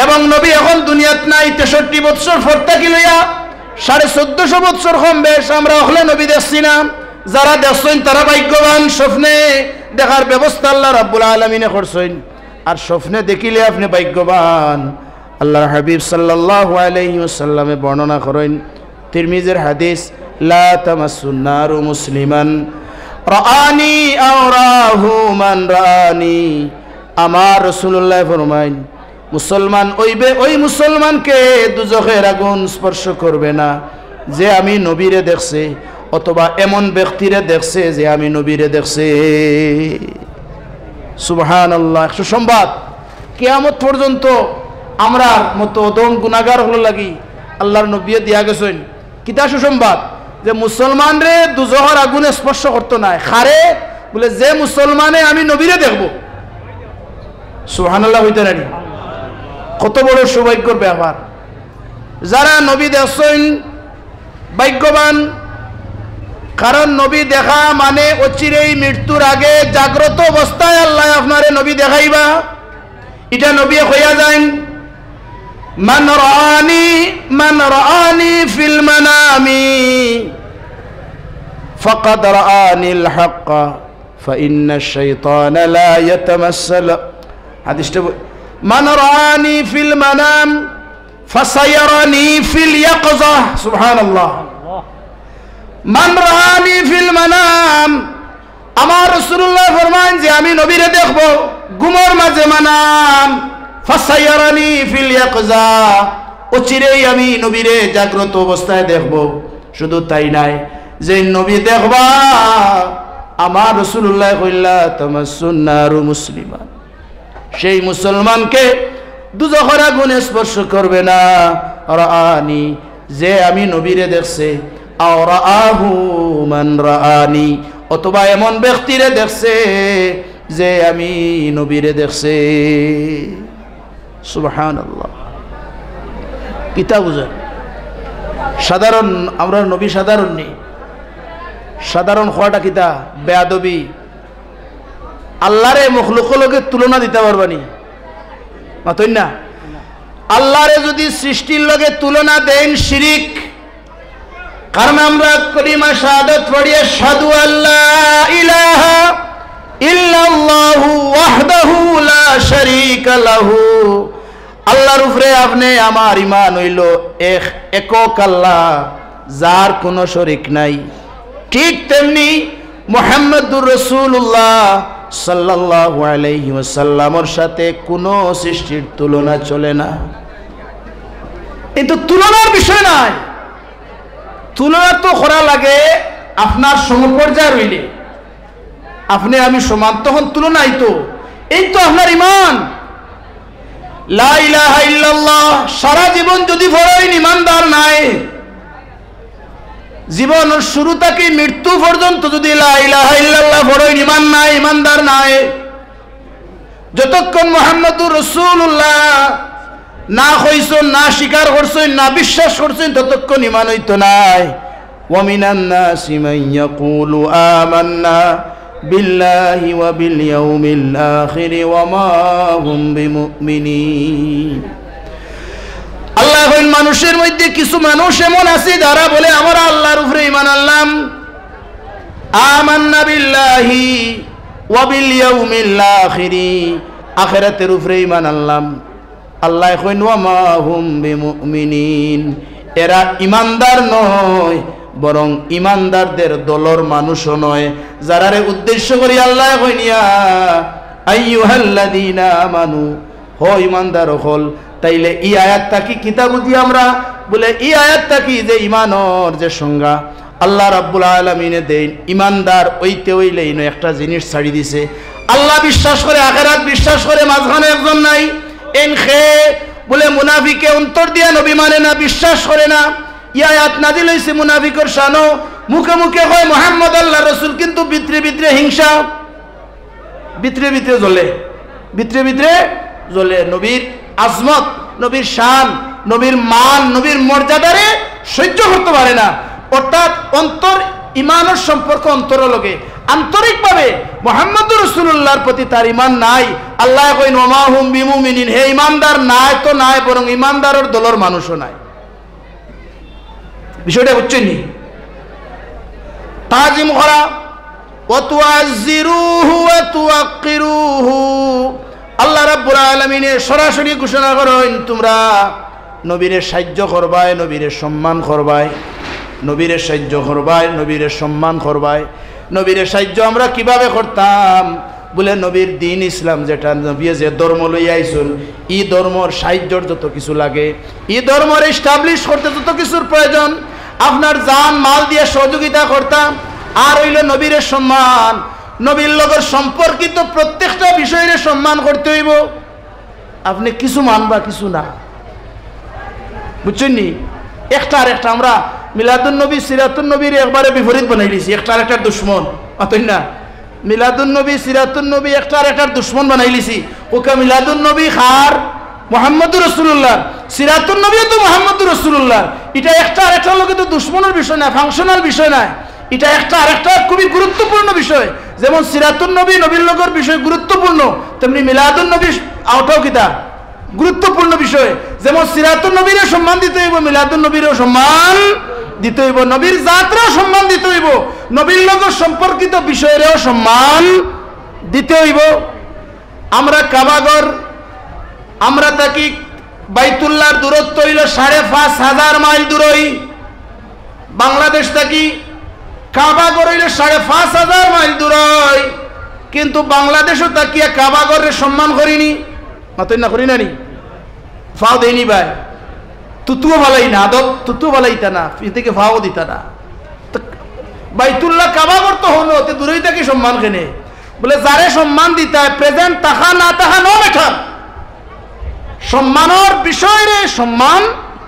এবং নবী অখন দুনিয়াত নাই, তেষট্টি বৎসর পর থাকি লইয়া সাড়ে চৌদ্দশো বৎসর কম বেশ আমরা অকলে নবী দেখছি না। যারা দেখছইন তারা ভাগ্যবান, স্বপ্নে দেখার ব্যবস্থা আল্লাহ রাব্বুল আলামিনে করছইন। আর স্বপ্নে দেখিলে আপনে ভাগ্যবান। আল্লাহর হাবিব সাল্লাল্লাহু আলাইহি ওয়াসাল্লামে বর্ণনা করইন, তিরমিজির হাদিস, লা তামাসসুন নারু মুসলিমান রাআনি আও রাআহু মান রাআনি। আমার রাসূলুল্লাহ ফরমাইন, মুসলমান অইবে ওই মুসলমানকে দুজখের আগুন স্পর্শ করবে না, যে আমি নবীরে দেখছে অথবা এমন ব্যক্তিরে দেখছে যে আমি নবীরে দেখছে। সুবহানাল্লাহ। এক সুসংবাদ, কিয়ামত পর্যন্ত আমরার মতো অধম গুনাহগার অকলর লাগি আল্লাহর নবীয়ে দিয়া গেছইন। কিতা সুসংবাদ? যে মুসলমানরে দুজখর আগুনে স্পর্শ করতো নায়। কারে? বুলে, যে মুসলমানে আমি নবীরে দেখবো। সুবহানাল্লাহ অইতো নানি? কত বড় সৌভাগ্যর ব্যাপার। যারা নবী দেখছইন, ভাগ্যবান, কারণ নবী দেখা মানে অচিরেই মৃত্যুর আগে জাগ্রত অবস্থায় আল্লায় আপনারে নবী দেখাইবা। ইটা নবীয়ে কইয়া যাইন, মান রাআনি, মান রাআনি ফিল মানামি ফাকাদ রাআনিল হাক্কা ফাইন্নাশ শাইতানা লা ইয়াতামাসসালু। হাদিসটা ব-, মান রাআনি ফিল মানাম ফাসায়ারানি ফিল ইয়াকজা। সুবহানাল্লাহ। মান রাআনি ফিল মানাম, আমার রাসূলুল্লাহ ফরমাইন যে আমি নবীরে দেখবো ঘুমর মাঝে মানাম, ফাসায়ারানি ফিল ইয়াকজা, অচিরেই আমি নবীরে জাগ্রত অবস্থায় দেখবো। শুধু তাই নায়, যে নবী দেখবা, আমার রাসূলুল্লাহ কইলা, তামাসসুন নারু মুসলিমান, সেই মুসলমানকে দুজখর আগুনে স্পর্শ করবে না। রাআনি, যে আমি নবীরে দেখছে, আও রাআহু মান রাআনি, অথবা এমন ব্যক্তিরে দেখছে যে আমি নবীরে দেখছে। সুবহানাল্লাহ। কিতা বুঝেন? সাধারণ, আমরার নবী সাধারণ নি? সাধারণ কওয়াটা কিতা? বেয়াদবি। আল্লারে মখলুকর লগে তুলনা দিতা পারবা নি? মাতইন না। আল্লারে যুদি সৃষ্টির লগে তুলনা দেইন, শিরিক। কারণ আমরা কলিমা শাহাদত পড়ি, আশহাদু আল্লা ইলাহা ইল্লাল্লাহু ওয়াহদাহু লা শারীকা লাহু। আল্লাহর উপরে আপনে আমার ইমান অইলো এক, একক আল্লাহ, যার কুনু শরিক নাই। ঠিক তেমনি মুহাম্মাদুর রাসূলুল্লাহ সাল্লাল্লাহু আলাইহি ওয়াসাল্লামর সাথে কুনু সৃষ্টির তুলনা চলে না। কিন্তু তুলনার বিষয় নায়, তুলনা তো করা লাগে আপনার সমপর্যায় অইলে। আপনে আমি সমান, তখন তুলনা অইতো। এই তো আপনার ইমান। লা ইলাহা ইল্লাল্লাহ সারা জীবন যুদি পড়ইন, ইমানদার নায়। জীবনর শুরু থাকি মৃত্যু পর্যন্ত যুদি লা ইলাহা ইল্লাল্লাহ পড়ইন, ইমান নায়, ইমানদার নায়। যতক্ষণ মুহাম্মাদুর রাসূলুল্লাহ না কইছইন, না স্বীকার করছইন, না বিশ্বাস করছইন, ততক্ষণ ইমান অইতো নায়। ومن الناس من يقول آمنا بالله وباليوم الآخر وما هم بمؤمنين। আল্লায় কইন, মানুষের মধ্যে কিছু মানুষ এমন আছে যারা বলে, "আমরা আল্লাহর উপরে ইমান আনলাম, আমান্না বিল্লাহি ওয়া বিল ইয়াউমিল আখিরি, আখেরাতের উপরে ইমান আনলাম।" আল্লায় কইন, "ওয়া মা হুম বিমুমিনিন।" এরা ইমানদার নয়, বরং ইমানদারদের দলর মানুষও নয়। যারারে উদ্দেশ্য করি আল্লায় কইন, "ইয়া আইয়ুহাল্লাযীনা আমানু", হো ইমানদার অকল। তাইলে ই আয়াত থাকি কিতা বুঝি আমরা? বলে, ই আয়াত থাকি যে ইমানর যে সংজ্ঞা, আল্লাহ রাব্বুল আলামিনে দেইন, ইমানদার অইতে অইলে ইনো একটা জিনিস ছাড়ি দিছে। আল্লাহ বিশ্বাস করে, আখেরাত বিশ্বাস করে, মাঝখানো একজন নাই। এন খে বলে মুনাফিকে অন্তর দিয়া নবী মানে না, বিশ্বাস করে না। ই আয়াত নাজিল অইছে মুনাফিকর শানো, মুখে মুখে কয় মুহাম্মদ আল্লাহর রসুল, কিন্তু ভিতরে ভিতরে হিংসা, ভিতরে ভিতরে জ্বলে, ভিতরে ভিতরে জ্বলে। নবীর আজমত, নবীর শান, নবীর মান, নবীর মর্যাদারে সহ্য করতে পারে না। অর্থাৎ অন্তর, ইমানর সম্পর্ক অন্তরর লগে। আন্তরিকভাবে মুহাম্মদুর রাসূলুল্লাহর প্রতি তার ইমান নাই। আল্লায় কইন, "ওয়া মা হুম বিমুমিনিন", হে ইমানদার নায় তো নায়, বরং ইমানদারর দলর মানুষও নায়। বিষয়টা বুঝছইন নি? তাজিম করা, "ওয়া তুআজ্জিরুহু ওয়া তুওয়াক্কিরুহু।" আল্লাহ রাব্বুল আলামিনে সরাসরি ঘোষণা করইন, "তুমরা নবীরে সাহায্য করবায়, নবীরে সম্মান করবায়, নবীরে সাহায্য করবায়, নবীরে সম্মান করবায়।" নবীরে সাহায্য আমরা কিভাবে করতাম? বলে, নবীর দ্বীন ইসলাম যেটা, নবীয়ে যে ধর্ম লইয়া আইছইন, ই ধর্মর সাহায্যর যত কিছু লাগে, ই ধর্মর establish করতে যত কিছুর প্রয়োজন, আপনার জান মাল দিয়া সহযোগিতা করতাম। আর অইলো নবীরে সম্মান, নবীর লগর সম্পর্কিত প্রত্যেকটা বিষয়রে সম্মান করতে অইবো। আপনে কিছু মানবা, কিছু না, বুঝছইন নি? একটা আর একটা, আমরা মিলাদুন নবী, সিরাতুন নবীর একবারে বিপরীত বানাইলিছি, একটা আর একটার দুশমন, মাতইন না? মিলাদুন নবী, সিরাতুন নবী একটা আর একটার দুশমন বানাইলিছি। অউকা মিলাদুন নবী কার? মুহাম্মদুর রাসূলুল্লাহর। সিরাতুন নবীও তো মুহাম্মদুর রাসূলুল্লাহর। ইটা একটা আর একটার লগে তো দুশমনর বিষয় না, functional বিষয় নায়। ইটা একটা আর একটা খুবই গুরুত্বপূর্ণ বিষয়। যেমন সিরাতুন নবী নবীর লগর বিষয় গুরুত্বপূর্ণ, তেমনি মিলাদুন নবী আওটাও কিতা গুরুত্বপূর্ণ বিষয়। যেমন সিরাতুন নবীরে সম্মান দিতে অইবো, মিলাদুন নবীরেও সম্মান দিতে অইবো, নবীর জাতরেও সম্মান দিতে অইবো, নবীর লগে সম্পর্কিত বিষয়রেও সম্মান দিতে অইবো। আমরা কাবাঘর, আমরা থাকি বাইতুল্লাহর দূরত্ব অইলো সাড়ে পাঁচ হাজার মাইল দূরই। বাংলাদেশ থাকি কাবাঘর অইলো সাড়ে পাঁচ হাজার মাইল দূরই, কিন্তু বাংলাদেশো থাকিয়া কাবাঘররে সম্মান করিনি, মাতইন না, করি না নি? ফাও দেইনি ভাই, তুতুও ফালাই না, আদব, তুতুও ফালাইতা না, ফি থেকে ফাও দিতা না। তো বাইতুল্লাহ কাবাঘর তো হনো, তে দূরই থাকি সম্মান কেনে? বলে, যারে সম্মান দিতায়, present থাকা না থাকা no matter, সম্মানর বিষয়রে সম্মান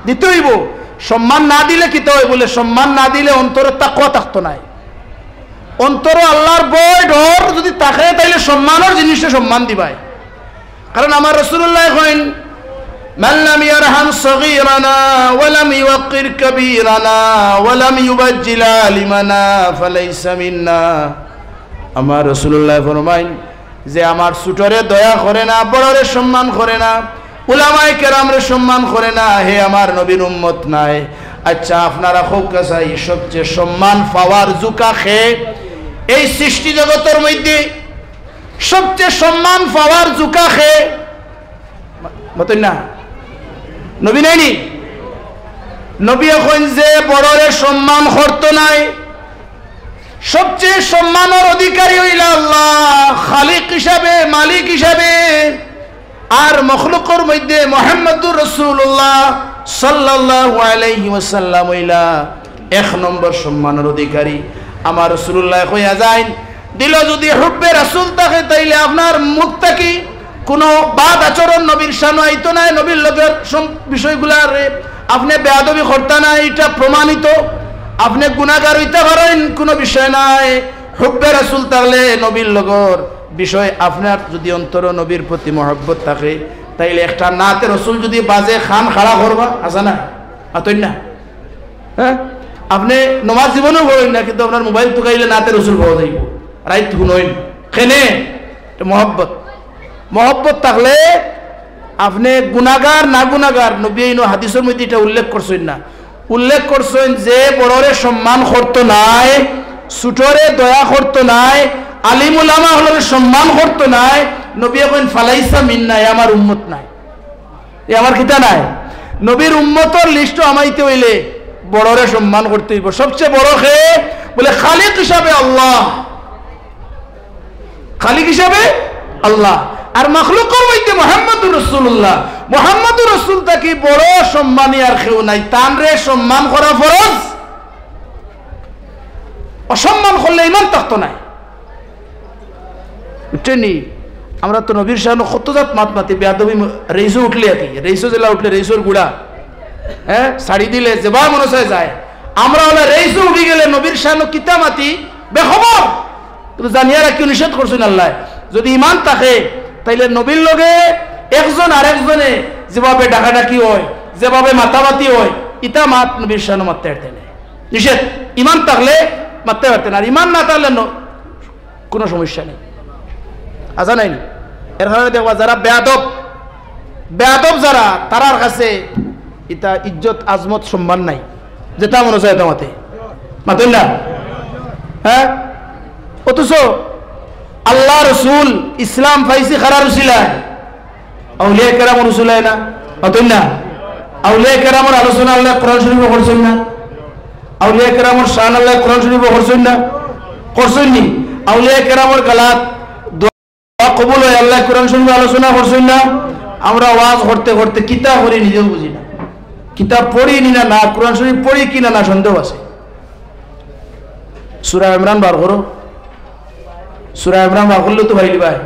দিতে অইবো। সম্মান না দিলে কিতা অয়? বলে, সম্মান না দিলে অন্তরে তাকওয়া থাকতো নায়। অন্তরে আল্লাহর ভয়, ডর যুদি থাকে, তাইলে সম্মানর জিনিসরে সম্মান দিবায়। কারণ আমার রাসূলুল্লায় কইন, "মান লাম ইয়ারহাম সগীরানা ওয়া লাম ইউক্কির কাবীরানা ওয়া লাম ইউবাজ্জিল আলিমানা ফালাইসা মিন্না।" আমার রাসূলুল্লায় ফরমাইন, যে আমার ছোটরে দয়া করে না, বড়রে সম্মান করে না, উলামায়ে কেরামরে সম্মান করে না, হে আমার নবীর উম্মত নায়। আচ্ছা, আপনারা কউক্কা চাই, সবচেয়ে সম্মান পাওয়ার যোগ্য কে? এই সৃষ্টি জগতর মধ্যে সবচেয়ে সম্মান পাওয়ার জুকা খে, মাতইন না? নবী নায়নি? নবীয়ে কইন যে বড়রে সম্মান করতো নায়, সবচেয়ে সম্মানর অধিকারী অইলা আল্লাহ, খালিক হিসাবে, মালিক হিসাবে। আর মখলুকর মধ্যে মুহাম্মাদুর রাসূলুল্লাহ সাল্লাল্লাহু আলাইহি ওয়াসাল্লাম অইলা এক নম্বর সম্মানর অধিকারী। আমার রাসূলুল্লাহ কইয়া যাইন, দিলো যুদি হুব্বে রাসূল থাকে, তাইলে আপনার মুখ থাকি কুনু বাদ আচরণ নবীর শানো আইতো নায়, নবীর লগের সম-, বিষয়গুলারে আপনে বেয়াদবি করতা নায়, ইটা প্রমাণিত। আপনে গুনাগার অইতা পারইন, কুনু বিষয় নায়। হুব্বে রাসূল থাকলে নবীর লগর বিষয়, আপনার যুদি অন্তরো নবীর প্রতি মহব্বত থাকে, তাইলে একটা নাতে রসুল যুদি বাজে, কান খাড়া করবা, আছে না? মাতইন না? হ্যাঁ? আপনে নমাজ জীবনেও পড়ইন না, কিন্তু আপনার মোবাইল তুকাইলে নাতে রসুল পাওয়া যাইবো। রাইত হুনইন। কেনে? ইটা মহব্বত। মহব্বত থাকলে আপনে গুনাগার না গুনাগার, নবীয়ে ইনো হাদিসর মধ্যে ইটা উল্লেখ করছইন না। উল্লেখ করছইন যে বড়রে সম্মান করতো নায়, ছুটরে দয়া করতো নায়, আলিম উলামা অকলরে সম্মান করতো নায়, নবীয়ে কইন, "ফালাইসা মিন্না, এ আমার উম্মত নায়।" এ আমার কিতা নায়? নবীর উম্মতর লিস্টো হামাইতে অইলে বড়রে সম্মান করতে অইবো। সবচেয়ে বড় খে? বলে খালিক হিসাবে আল্লাহ। খালিক হিসাবে আল্লাহ। আর মখলুকর মধ্যে মুহাম্মাদুর রাসূলুল্লাহ। মুহাম্মাদুর রাসূল থাকি বড় সম্মানী আর কেউ নাই। তানরে সম্মান করা ফরজ। অসম্মান করলে ইমান থাকতো নায়। বুঝছইন নি? আমরা তো নবীর শানো কত জাত মাত মাতি, বেয়াদবি ম-, রেইসো উঠলে আর কি, রেইসো জেলা উঠলে রেইসর গুড়া, হ্যাঁ, ছাড়ি দিলে যেবা মনো চায় যায়। আমরা অলা রেইসো উঠি গেলে নবীর শানো কিতা মাতি, বেখবর। কিন্তু জানিয়া রাখিও, নিষেধ করছইন আল্লায়। যুদি ইমান থাকে, তাইলে নবীর লগে একজন আরেকজনে যেভাবে ডাকাডাকি অয়, যেভাবে মাতামাতি অয়, ইতা মাত নবীর শানো মাততে পারতে নায়। নিষেধ, ইমান থাকলে মাততে পারতে না, আর ইমান না থাকলে ন-, কুনু সমস্যা নাই, আছা নায়নি? এর কারণে দেখবা যারা বেয়াদব, বেয়াদব যারা, তারার কাছে ইতা ইজ্জত, আজমত, সম্মান নাই, যেতা মনো চায় এতা মাতে, মাতইন না? হ্যাঁ, অথচ আল্লাহ রসুল ইসলাম পাইছে কারার উসিলায়? আউলিয়া কেরামর উসিলায় না? মাতইন না? আউলিয়া কেরামর আলোচনা আল্লায় কোরআন শরীফো করছইন না? আউলিয়া কেরামর শান আল্লায় কোরআন শরীফো করছইন না? করছইন নি? আউলিয়া কেরামর গালাত দোয়া কবুল অয় আল্লায় কোরআন শরীফো আলোচনা করছইন না? আমরা ওয়াজ করতে করতে কিতা করি নিজেও বুঝি না। কিতাব পড়ি নি না, না কোরআন শরীফ পড়ি কি না, না সন্দেহ আছে। সূরা ইমরান বার করো, সূরা ইমরান বার করলে তো পাইলিবায়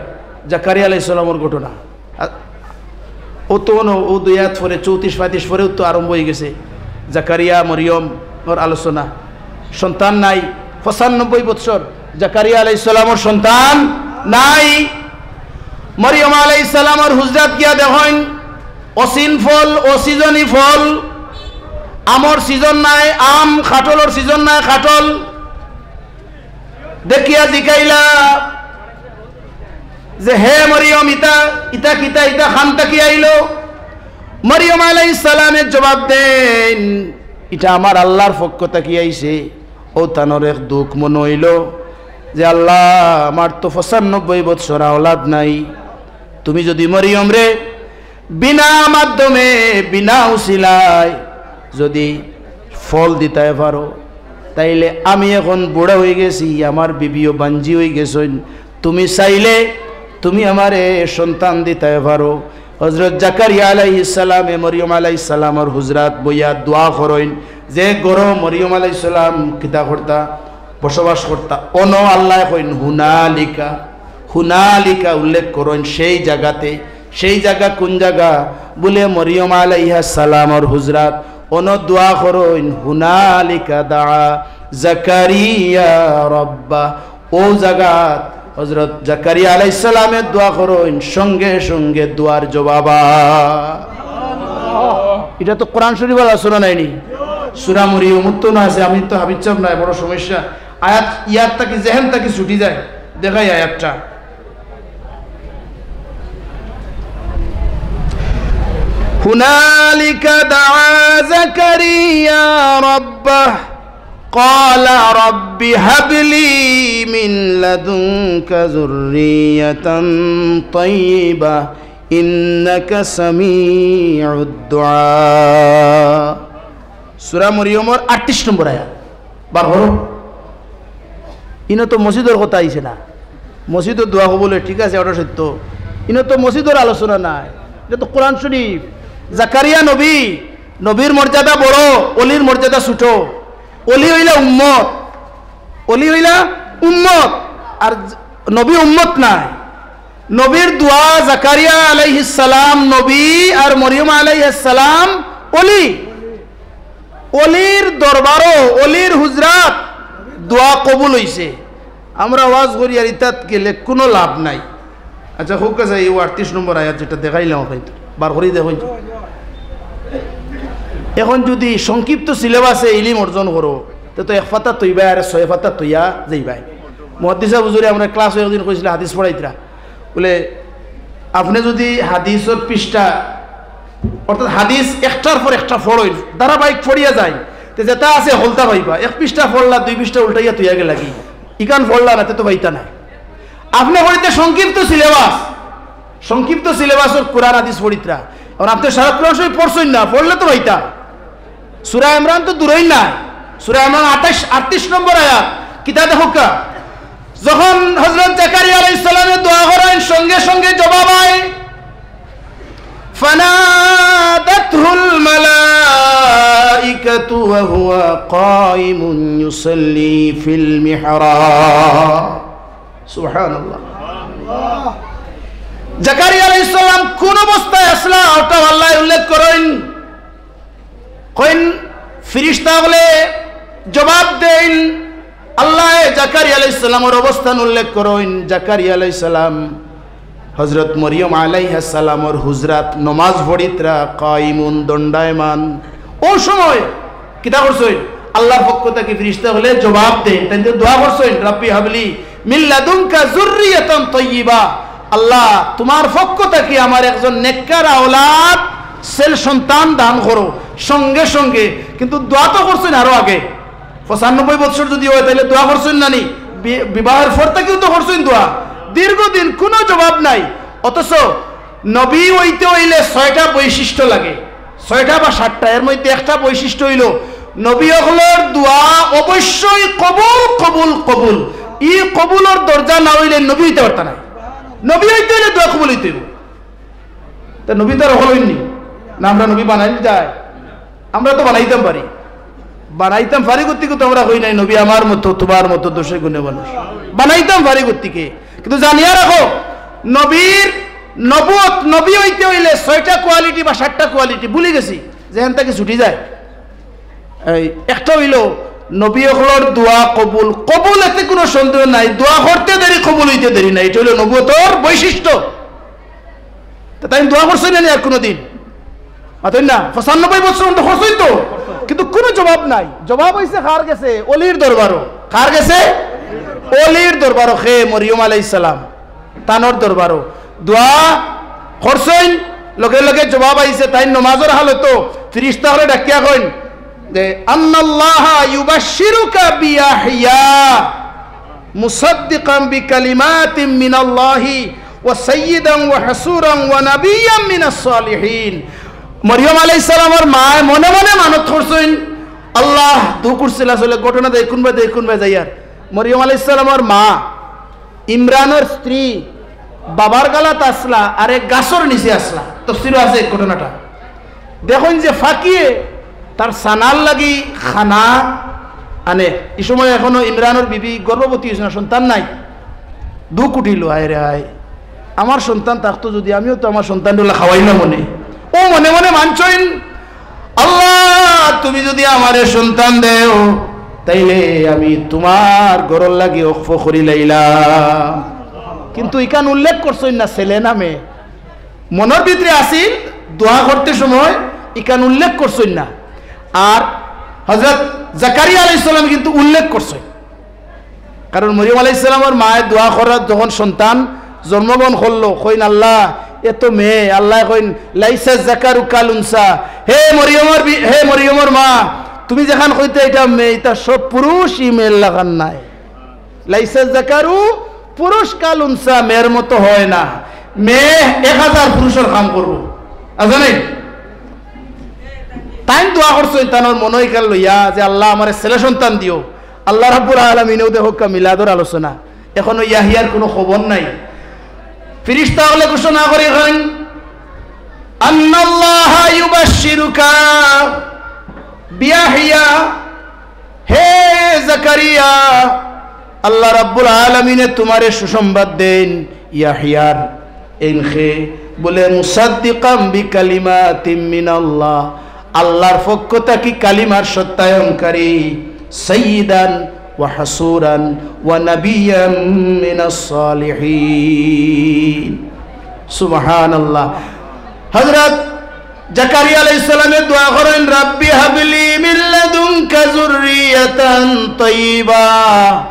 জাকারিয়া আলাইহিস সালামর ঘটনা। আ-, ও তো অনো, ও দুই আয়াত পরে, চৌত্রিশ পঁয়ত্রিশ পরেউ তো আরম্ভ অইগেছে জাকারিয়া মরিয়মর আলোচনা। সন্তান নাই, পঁচানব্বই বৎসর জাকারিয়া আলাইহিস সালামর সন্তান নাই। মরিয়ম আলাইহিস সালামর হুজরাত গিয়া দেখইন, অচিন ফল, অসিজনি ফল, আমর সিজন নাই আম, কাঠলর সিজন নাই কাঠল। দেখিয়া জিকাইলা যে, "হে মরিয়ম, ইতা, ইতা কিতা, ইতা কান থাকি আইলো?" মরিয়ম আলাইহিস সালামে জবাব দেইন, "ইটা আমার আল্লার পক্ষ থাকি আইছে।" অউ তানর এক দুখ মনো অইলো যে, "আল্লা, আমার তো পঁচানব্বই বৎসর আওলাদ নাই, তুমি যুদি মরিয়মরে বিনা মাধ্যমে, বিনা উসিলায় যুদি ফল দিতায় পারো, তাইলে আমি অখন বুড়া অইগেছি, আমার বিবিও বাঞ্জি অইগেছইন, তুমি চাইলে তুমি আমারে সন্তান দিতায় পারো।" হজরত জাকারিয়া আলাইহিস সালামে মরিয়ম আলাইহিস সালামর হুজরাত বইয়া দোয়া করইন, যে ঘরো মরিয়ম আলাইহিস সালাম কিতা করতা, বসবাস করতা, অনো আল্লায় কইন, "হুনালিকা", হুনালিকা উল্লেখ করইন সেই জাগাতে। সেই জাগা কুন জাগা? বুলে মরিয়ম আলাইহাস সালামর হুজরাত। অনো দোয়া করইন, "হুনালিকা দাআ জাকারিয়া রাব্বা।" অউ জাগাত হজরত জাকারিয়া আলাইহিস সালামে দোয়া করইন, সঙ্গে সঙ্গে দোয়ার জবাব আয়। ইটা তো কোরআন শরীফর আলোচনা নায়নি? সূরা মরিয়মর তো না আছে, আমি তো হাফিজ সাব নায়, বড় সমস্যা। আয়াত ইয়াদ থাকি, জেহেন থাকি ছুটি যায়। দেখাই আয়াতটা। হুনালিকা দাআ জাকারিয়া রাব্বাহ। قال رب هب لي من لدنك ذرية طيبة إنك سميع الدعاء। সূরা মরিয়মর আটত্রিশ নম্বর আয়াত। বার করো। ইনো তো মসজিদর কথা আইছে না। মসজিদর দোয়া কবুল অয়, ঠিক আছে, ওটা সত্য। ইনো তো মসজিদর আলোচনা নায়, ইটা তো কোরআন শরীফ। জাকারিয়া নবী, নবীর মর্যাদা বড়, অলির মর্যাদা ছোট। অলি অইলা উম্মত, অলি অইলা উম্মত, আর জ-, নবী উম্মত নায়। নবীর দোয়া, জাকারিয়া আলাইহিস সালাম নবী আর মরিয়ম আলাইহিস সালাম অলি। অলির দরবারো, অলির হুজরাত দোয়া কবুল অইছে। আমরা ওয়াজ করি আর ইতাত গেলে কুনু লাভ নাই। আচ্ছা, হোক আছে, এই আটত্রিশ নম্বর আয়াত যেটা দেখাইলাম, হয়তো বার করি দেখো। এখন যদি সংক্ষিপ্ত সিলেবাসে ইলিম অর্জন করো, তে তো এক পাতা তৈবায় আর ছয় পাতা তৈয়া যাইবায়। মুহাদ্দিস সাহেব হুজুরে আমরা ক্লাসো একদিন কইছিলা, হাদিস পড়াইতরা, বলে, আপনে যদি হাদিসর পৃষ্ঠা, অর্থাৎ হাদিস একটার পর একটা পড়ইন, ধারাবাহিক পড়িয়া যাইন, তে যেটা আছে হকলতা পাইবা। এক পৃষ্ঠা পড়লা, দুই পৃষ্ঠা উল্টাইয়া তুইয়া গেলাগি, ইখান পড়লা না, তে তো পাইতা নায়। আপনে কইতে সংক্ষিপ্ত সিলেবাস, সংক্ষিপ্ত সিলেবাসর কোরআন হাদিস পড়িতরা। এখন আপনে সারা কোরআন শরীফ পড়ছইন না, পড়লে তো পাইতা। সূরা ইমরান তো দূরই নায়। সূরা ইমরান আটাইশ, আটত্রিশ নম্বর আয়াত। কিতা দেখউক্কা? যখন হযরত জাকারিয়া আলাইহিস সালামে দোয়া করইন, সঙ্গে সঙ্গে জবাব আয়, فنادته الملائكة وهو قائم يصلي في المحراب। সুবহানাল্লাহ। জাকারিয়া আলাইহিস সালাম কোন অবস্থায় আছলা, ওটা আল্লায় উল্লেখ করইন। কইন, ফিরিস্তা অকলে জবাব দেইন, আল্লায় জাকারিয়া আলাইহিস সালামর অবস্থান উল্লেখ করইন। জাকারিয়া আলাইহিস সালাম হযরত মরিয়ম আলাইহিস সালামর হুজরাত নমাজ পড়িতরা, কাইমুন, দণ্ডায়মান। অউ সময় কিতা করছইন? আল্লাহর পক্ষ থাকি ফিরিস্তা অকলে জবাব দেইন, তাইন দোয়া করছইন, "রাব্বি হাবলি মিন লাদুনকা যুররিয়াতান তাইয়্যিবা।" আল্লাহ, তুমার পক্ষ থাকি আমার একজন নেককার আওলাদ, ছেলে সন্তান দান করো। সঙ্গে সঙ্গে, কিন্তু দোয়া তো করছইন আরো আগে। পঁচানব্বই বছর যদি অয়, তাইলে দোয়া করছইন না নি? বি-, বিবাহের পর থাকিও তো করছইন দোয়া। দীর্ঘদিন কোনো জবাব নাই। অথচ নবী অইতে অইলে ছয়টা বৈশিষ্ট্য লাগে, ছয়টা বা সাতটা। এর মধ্যে একটা বৈশিষ্ট্য অইলো, নবী অকলর দোয়া অবশ্যই কবুল, কবুল, কবুল। ই কবুলর দরজা না অইলে নবী অইতে পারতা নায়। নবী অইতে অইলে দোয়া কবুল অইতে অইবো। তে নবী তো আর অকল অইন নি? না, আমরা নবী বানাইল যায়? আমরা তো বানাইতাম পারি। বানাইতাম পারি গতিকে তো আমরা কই নাই, "নবী আমার মতো, তুমার মতো, দোষে গুণে মানুষ।" বানাইতাম পারি গতিকে। কিন্তু জানিয়া রাখো, নবীর নবুয়ত, নবী অইতে অইলে ছয়টা quality বা সাতটা quality ভুলি গেছি, যেখান থাকি ছুটি যায়। এই একটা অইলো, নবী অকলর দোয়া কবুল, কবুল এতে কোনো সন্দেহ নাই, দোয়া করতে দেরি, কবুল অইতে দেরি নাই, এটা অইলো নবুয়তর বৈশিষ্ট্য। তে তাইন দোয়া করছইন না নি আর কুনুদিন? মাতইন না, পঁচানব্বই বছর অন্ত করছইন তো, কিন্তু কুনু জবাব নাই। জবাব অইছে কার গেছে? অলির দরবারো। কার গেছে? অলির দরবারো। কে? মরিয়ম আলাইহিস সালাম, তানর দরবারো। দোয়া করছইন, লগে লগে জবাব আইছে। তাইন নমাজর হালতো ফিরিস্তা অকলে ডাকিয়া কইন যে, "আন্নাল্লাহা ইউবাশশিরুকা বিয়াহইয়া মুসাদ্দিকাম বিকালিমাতিম মিনাল্লাহি ওয়া সাইয়্যিদান ওয়া হাসুরান ওয়া নাবিয়্যাম মিনাস সালিহিন।" মরিয়ম আলাইহিস সালামর মায় মনে মনে মানত করছইন, আল্লাহ, দোয়া করছিল আসলে, ঘটনা দেখুন বা দেখুন বা যাইয়ার। মরিয়ম আলাইহিস সালামর মা, ইমরানর স্ত্রী, বাবার গালাত আছলা আর এক গাছর নিচে আছলা। তফসিরো আছে এই ঘটনাটা। দেখইন যে ফাকিয়ে তার ছানার লাগি খানা আনে। ই সময় এখনো ইমরানর বিবি গর্ভবতী অইছে না, সন্তান নাই। দুখ উঠিলো, "হায় রে হায়, আমার সন্তান থাকতো যদি, আমিও তো আমার সন্তানরে খাওয়াইলাম অনে।" অউ মনে মনে মানছইন, "আল্লাহ, তুমি যদি আমারে সন্তান দেও, তাইলে আমি তুমার ঘরর লাগি ওয়াকফ করি লাইলাম।" কিন্তু ইখান উল্লেখ করছইন না ছেলে না মেয়ে। মনর ভিতরে আছিল, দোয়া করতে সময় ইখান উল্লেখ করছইন না। আর হযরত জাকারিয়া আলাইহিস সালাম কিন্তু উল্লেখ করছইন। কারণ মরিয়ম আলাইহিস সালামর মায়ে দোয়া করাত যখন সন্তান জন্মগ্রহণ করলো, কইন, "আল্লাহ, এ তো মেয়ে।" আল্লায় কইন, "লাইসা যাকারু কাল উনসা।" হে মরিয়মর বি-, হে মরিয়মর মা, তুমি যেখান কইতে এটা মেয়ে, এটা সব পুরুষ, ই মেয়ের লাখান নায়। লাইসা যাকারু, পুরুষ কাল উনসা, মেয়ের মতো হয় না। মেয়ে এক হাজার পুরুষর কাম করবো, আছে নাই? তাইন দোয়া করছইন তানর মনো ইখান লইয়া যে, "আল্লাহ, আমারে ছেলে সন্তান দিও।" আল্লাহ রাব্বুল আলামিনেও দেখউক্কা মিলাদর আলোচনা, এখনো ইয়াহিয়ার কুনু খবর নাই। ফিরিস্তা অকলে ঘোষণা করি কইন, "আন্নাল্লাহা ইউবাশশিরুকা বিয়াহইয়া।" হে জাকারিয়া, আল্লাহ রাব্বুল আলামিনে তুমারে সুসংবাদ দেইন ইয়াহিয়ার। এনকে বলে, "মুসাদ্দিকাম বিকালিমাতিম মিনাল্লাহ", আল্লাহর পক্ষ থাকি কালিমার সত্যায়নকারী, সাইয়্যিদান ওয়া হাসুরান ওয়া নাবিয়্যাম মিনাস সালিহিন। সুবহানাল্লাহ। হযরত জাকারিয়া আলাইহিস সালামে দোয়া করইন, "রাব্বি হাবলি মিন লাদুনকা যুররিয়াতান তাইয়্যিবা।"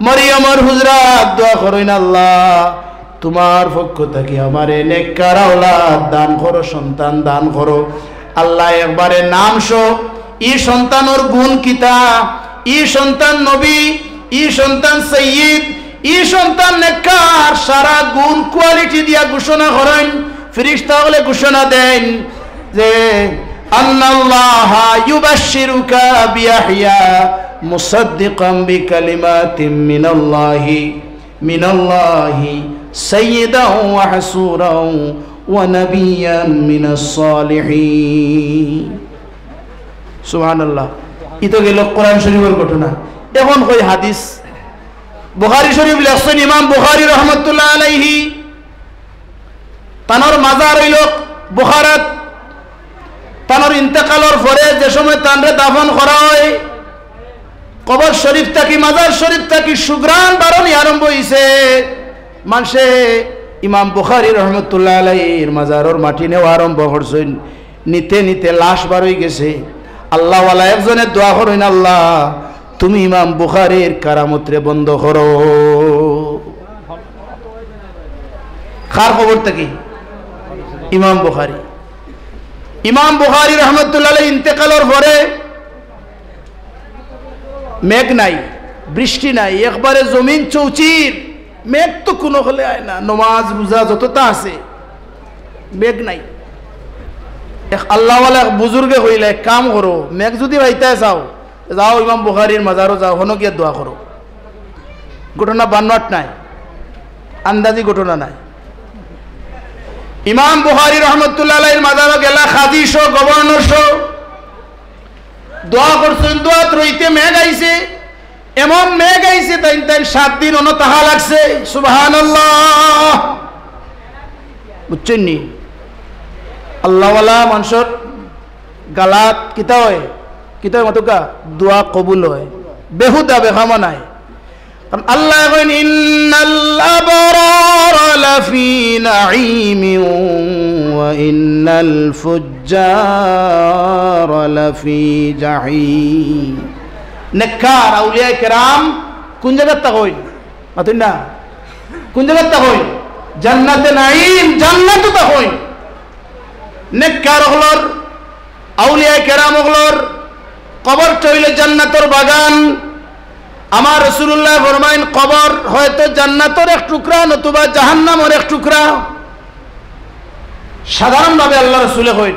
মরিয়মর হুজরাত দোয়া করইন, "আল্লাহ, তুমার পক্ষ থাকি আমারে নেককার আওলাদ দান করো, সন্তান দান করো।" আল্লাহ একবারে নাম সহ, ই সন্তানর গুণ কিতা, ই সন্তান নবী, ই সন্তান সাইয়্যিদ, ই সন্তান নেককার, সারা গুণ quality দিয়া ঘোষণা করইন। ফিরিস্তা অকলে ঘোষণা দেইন যে, "আন্নাল্লাহা ইউবাশশিরুকা বিয়াহইয়া মুসাদ্দিকাম বিকালিমাতিম মিনাল্লাহি, মিনাল্লাহি সাইয়্যিদাও ওয়া হাসুরাও ওয়া নাবিয়্যাম মিনাস সালিহিন।" সুবহানাল্লাহ। ই তো গেল কোরআন শরীফর ঘটনা। এখন কই হাদিস। বুখারী শরীফ লেখছইন ইমাম বুখারী রহমতুল্লাহ আলাইহি। তানর মাজার অইলো বুখারাত। তানর ইন্তেকালর পরে যে সময় তানরে দাফন করা অয়, কবর শরীফ থাকি, মাজার শরীফ থাকি সুঘ্রাণ বারনি আরম্ভ অইছে। মানষে ইমাম বুখারী রহমতুল্লাহ আলাইহির মাজারর মাটি নেওয়া আরম্ভ করছইন। নিতে নিতে লাশ বারই গেছে। আল্লাহওয়ালা একজনে দোয়া করইন, "আল্লাহ, তুমি ইমাম বুখারীর কারামতরে বন্ধ করো।" কার কবর থাকি? ইমাম বুখারী। ইমাম বুখারী রহমতুল্লাহ আলাইহি ইন্তেকালর পরে মেঘ নাই, বৃষ্টি নাই, একবারে জমিন চৌচির। মেঘ তো কুনু হলে আয় না, নমাজ রোজা যততা আছে, মেঘ নাই। এক আল্লাহওয়ালা এক বুজুর্গে কইলা, "এক কাম করো, মেঘ যুদি পাইতায় চাও, যাও ইমাম বুখারীর মাজারো যাও, হনো গিয়া দোয়া করো।" ঘটনা বানোয়াট নায়, আন্দাজি ঘটনা নায়। ইমাম বুখারী রহমতুল্লাহ আলাইহির মাজারো গেলা, কাজী সহ, গভর্নর সহ, দোয়া করছইন, দোয়াত রইতে মেঘ আইছে, এমন মেঘ আইছে, তাইন তাইন সাত দিন অনো থাকা লাগছে। সুবহানাল্লাহ। বুঝছইন নি? আল্লাহওয়ালা মানষর গালাত কিতা অয়? কিতা অয় মাতুক্কা? দোয়া কবুল অয়। বেহুদা বেকামা নায়। কারণ আল্লায় কইন, "ইন্নাল আবরারা লাফি নাঈমিন ওয়া ইন্নাল ফুজ্জারা লাফি জাহিম।" নেককার আউলিয়ায়ে কেরাম কুন জাগাত থাকইন? মাতইন না? কুন জাগাত থাকইন? জান্নাতে নাঈম, জান্নাতো থাকইন। নেককার অকলর, আউলিয়ায়ে কেরাম অকলর কবরটা অইলো জান্নাতর বাগান। আমার রাসূলুল্লায় ফরমাইন, কবর হয়তো জান্নাতর এক টুকরা নতুবা জাহান্নামর এক টুকরা। সাধারণভাবে আল্লার রাসূলে কইন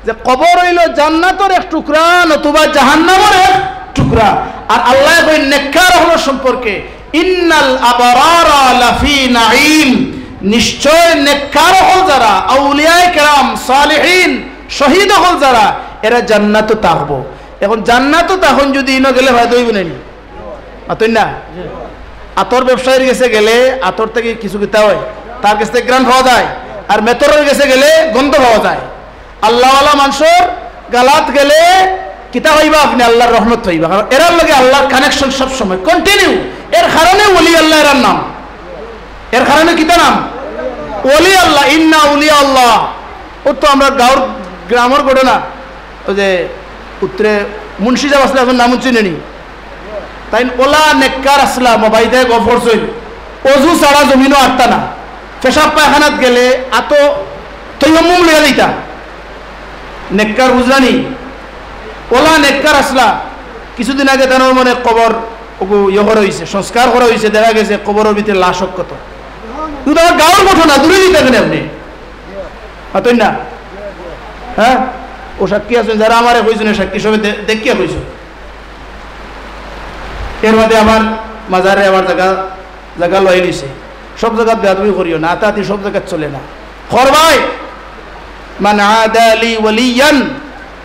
যে কবর অইলো জান্নাতর এক টুকরা নতুবা জাহান্নামর এক টুকরা। আর আল্লায় কইন নেককার অকলর সম্পর্কে, "ইন্নাল আবরারা লাফি নাঈম", নিশ্চয় নেককার অকল যারা, আউলিয়ায়ে কেরাম, সালিহিন, শহীদ অকল যারা, এরা জান্নাতো থাকবো। এখন জান্নাতো থাকইন যুদি ইনো গেলে ফায়দা অইবো না নি? মাতইন না? আতর ব্যবসায়ীর গেছে গেলে আতর থাকি কিছু কিতা অয়, তার গেছ থাকি ঘ্রাণ পাওয়া যায়, আর মেতরর গেছে গেলে গন্ধ পাওয়া যায়। আল্লাহওয়ালা মানষর গালাত গেলে কিতা পাইবা আপনে? আল্লার রহমত পাইবা। কারণ এরার লগে আল্লার connection সব সময় continue। এর কারণে ওলি আল্লাহ এরার নাম। এর কারণে কিতা নাম? ওলি আল্লাহ। ইন্না আউলিয়া আল্লাহ। ও তো আমরা গাঁওর, গ্রামর ঘটনা। ওই যে উত্তরে মুন্সি সাব আছলা, এখন নাম হুনছইন নি? তাইন অলা নেককার আছলা, মোবাইলে গফ করছইন। অজু ছাড়া জমিনো আটতা না। পেশাব পায়খানাত গেলে আতো তৈয়ম্মুম লইয়া যাইতা। নেককার বুঝলা নি? অলা নেককার আছলা, কিছুদিন আগে তান মানে কবর ওগু ইয়ে করা অইছে, সংস্কার করা অইছে, দেখা গেছে কবরর ভিতরে লাশ অক্ষত। কিন্তু আমার গাঁওর ঘটনা, দূরে দিতা কেনে আপনে? মাতইন না? হ্যাঁ? ও সাক্ষী আছইন, যারা আমারে কইছইন, সাক্ষী সবে দে-, দেখিয়া কইছইন। এর বাদে আবার মাজারে আবার জাগা, জাগা লই নিছে। সব জাগাত বেয়াদবি করিও না, আতাআতি সব জাগাত চলে না। করবায়, "মান আদা লি ওয়ালিয়ান",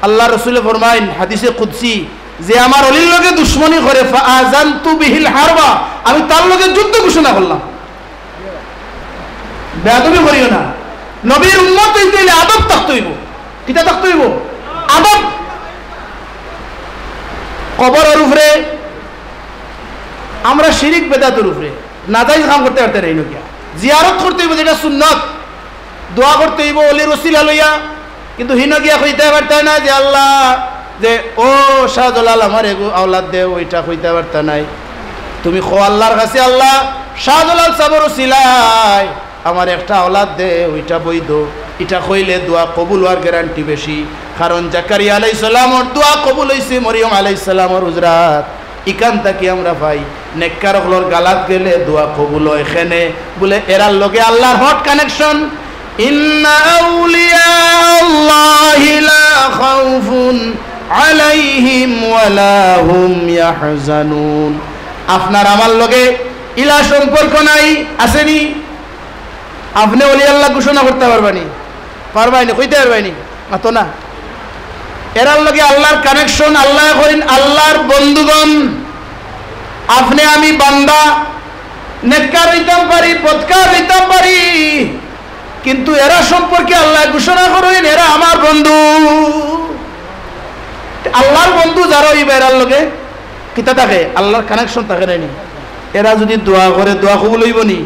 আল্লার রসুলে ফরমাইন হাদিসে কুদসি, "যে আমার অলির লগে দুশমনি করে, ফা আযানতু বিহিল হারবা", আমি তার লগে যুদ্ধ ঘোষণা করলাম। বেয়াদবি করিও না। নবীর উম্মত অইতে অইলে আদব থাকতে অইবো। কিতা থাকতে অইবো? আদব। কবরর উপরে আমরা শিরিক বেদাতর উপরে নাজাইজ কাম করতে পারতাম নায়। ইনো গিয়া জিয়ারত করতে অইবো, যেটা সুন্নত। দোয়া করতে অইবো অলির ওসিলা লইয়া, কিন্তু হিনো গিয়া কইতায় পারতায় না যে, "আল্লাহ, যে ও শাহজালাল আমার এগু আওলাদ দেও", ওইটা কইতায় পারতায় নায়। তুমি কও আল্লার কাছে, "আল্লাহ, শাহজালাল সাবর ওসিলায় আমার একটা আওলাদ দেও", ওইটা বৈধ। ইটা কইলে দোয়া কবুল অওয়ার গ্যারান্টি বেশি, কারণ জাকারিয়া আলাইহিস সালামর দোয়া কবুল অইছে মরিয়ম আলাইহিস সালামর উজরাত। ইখান থাকি আমরা পাই, নেককার অকলর গালাত গেলে দোয়া কবুল অয়। কেনে? বুলে এরার লগে আল্লার hot connection। ইন্না আউলিয়া আল্লাহি লা খাউফুন আলাইহিম ওয়া লা হুম ইয়াহজানুন। আপনার আমার লগে ইলা সম্পর্ক নাই, আছে নি? আপনে অলি আল্লাহ ঘোষণা করতা পারবা নি? পারবায় নি? কইতা পারবায় নি? মাতো না। এরার লগে আল্লার connection, আল্লায় কইন আল্লার বন্ধুগণ। আপনে আমি বান্দা, নেককার অইতাম পারি, বদকার অইতাম পারি, কিন্তু এরা সম্পর্কে আল্লায় ঘোষণা করইন, "এরা আমার বন্ধু।" আল্লার বন্ধু যারা অইবা, এরার লগে কিতা থাকে? আল্লার connection থাকে নায় নি? এরা যুদি দোয়া করে, দোয়া কবুল অইবো নি?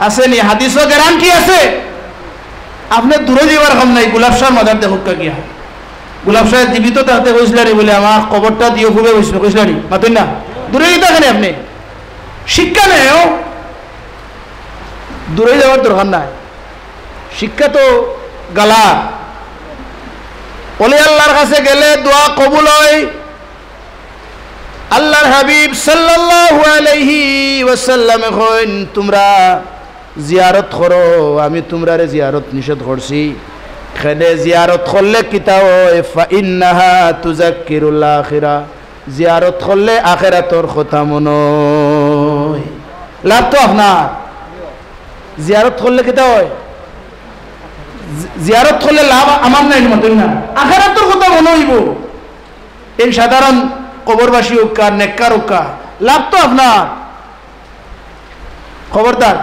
আছে নি? হাদিসো গ্যারান্টি আছে। আপনে দূরে যাইবার কাম নাই, গোলাপ শাহর মাজার দেখউক্কা গিয়া। গোলাপ শাহ জীবিত থাকতে কইছলা নি বুলে, "আমার কবরটা দিও ফুবে" কইছলা, কইছলা নি? মাতইন না। দূরে যাইতা কেনে আপনে? শিক্ষা নেও, দূরে যাওয়ার দরকার নাই। শিক্ষা তো গালা। অলি আল্লার কাছে গেলে দোয়া কবুল অয়। আল্লার হাবিব সাল্লাল্লাহু আলাইহি ওয়াসাল্লামে কইন, "তুমরা জিয়ারত করো, আমি তুমরারে জিয়ারত নিষেধ করছি।" কেনে জিয়ারত করলে কিতা অয়? "ফা ইন্নাহা তুযাক্কিরুল আখিরা।" জিয়ারত করলে আখেরাতর কথা মনো অয়। লাভ তো আপনার। জিয়ারত করলে কিতা অয়? জি-, জিয়ারত করলে লাভ আমার নায়, মাতইন না। আখেরাতর কথা মনো অইবো। এই সাধারণ কবরবাসী অউক্কা, নেককার অউক্কা, লাভ তো আপনার। খবরদার,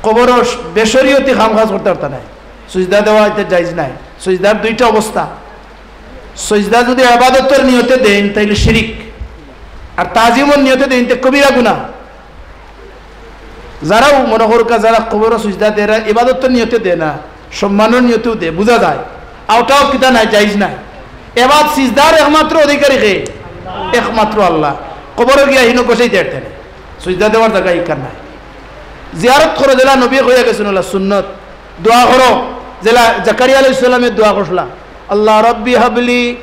কবরো বেশরিয়তি কাম কাজ করতা পারতা নায়। সুজদা দেওয়া ইটা জায়েজ নায়। সুজদার দুইটা অবস্থা। সুজদা যুদি ইবাদতর নিয়তে দেইন, তাইলে শিরিক। আর তাজিমর নিয়তে দেইন, তে কবিরা গুনাহ। যারাও মনো করউক্কা, যারা কবরো সুজদা দেয়, এরা ইবাদতর নিয়তে দেয় না, সম্মানর নিয়তেও দেয়, বুঝা যায়। অউটাও কিতা নায়, জায়েজ নায়। এবার সিজদার একমাত্র অধিকারী কে? একমাত্র আল্লাহ। কবরো গিয়া হিনো গোসাই দেয় তেনে। সুজদা দেওয়ার জাগা ইখান নায়। জিয়ারত করো, যেলা নবীয়ে কইয়া গেছইন, অলা সুন্নত। দোয়া করো, যেলা জাকারিয়া আলাইহিস সালামে দোয়া করছলা, "আল্লাহ রাব্বি হাবলি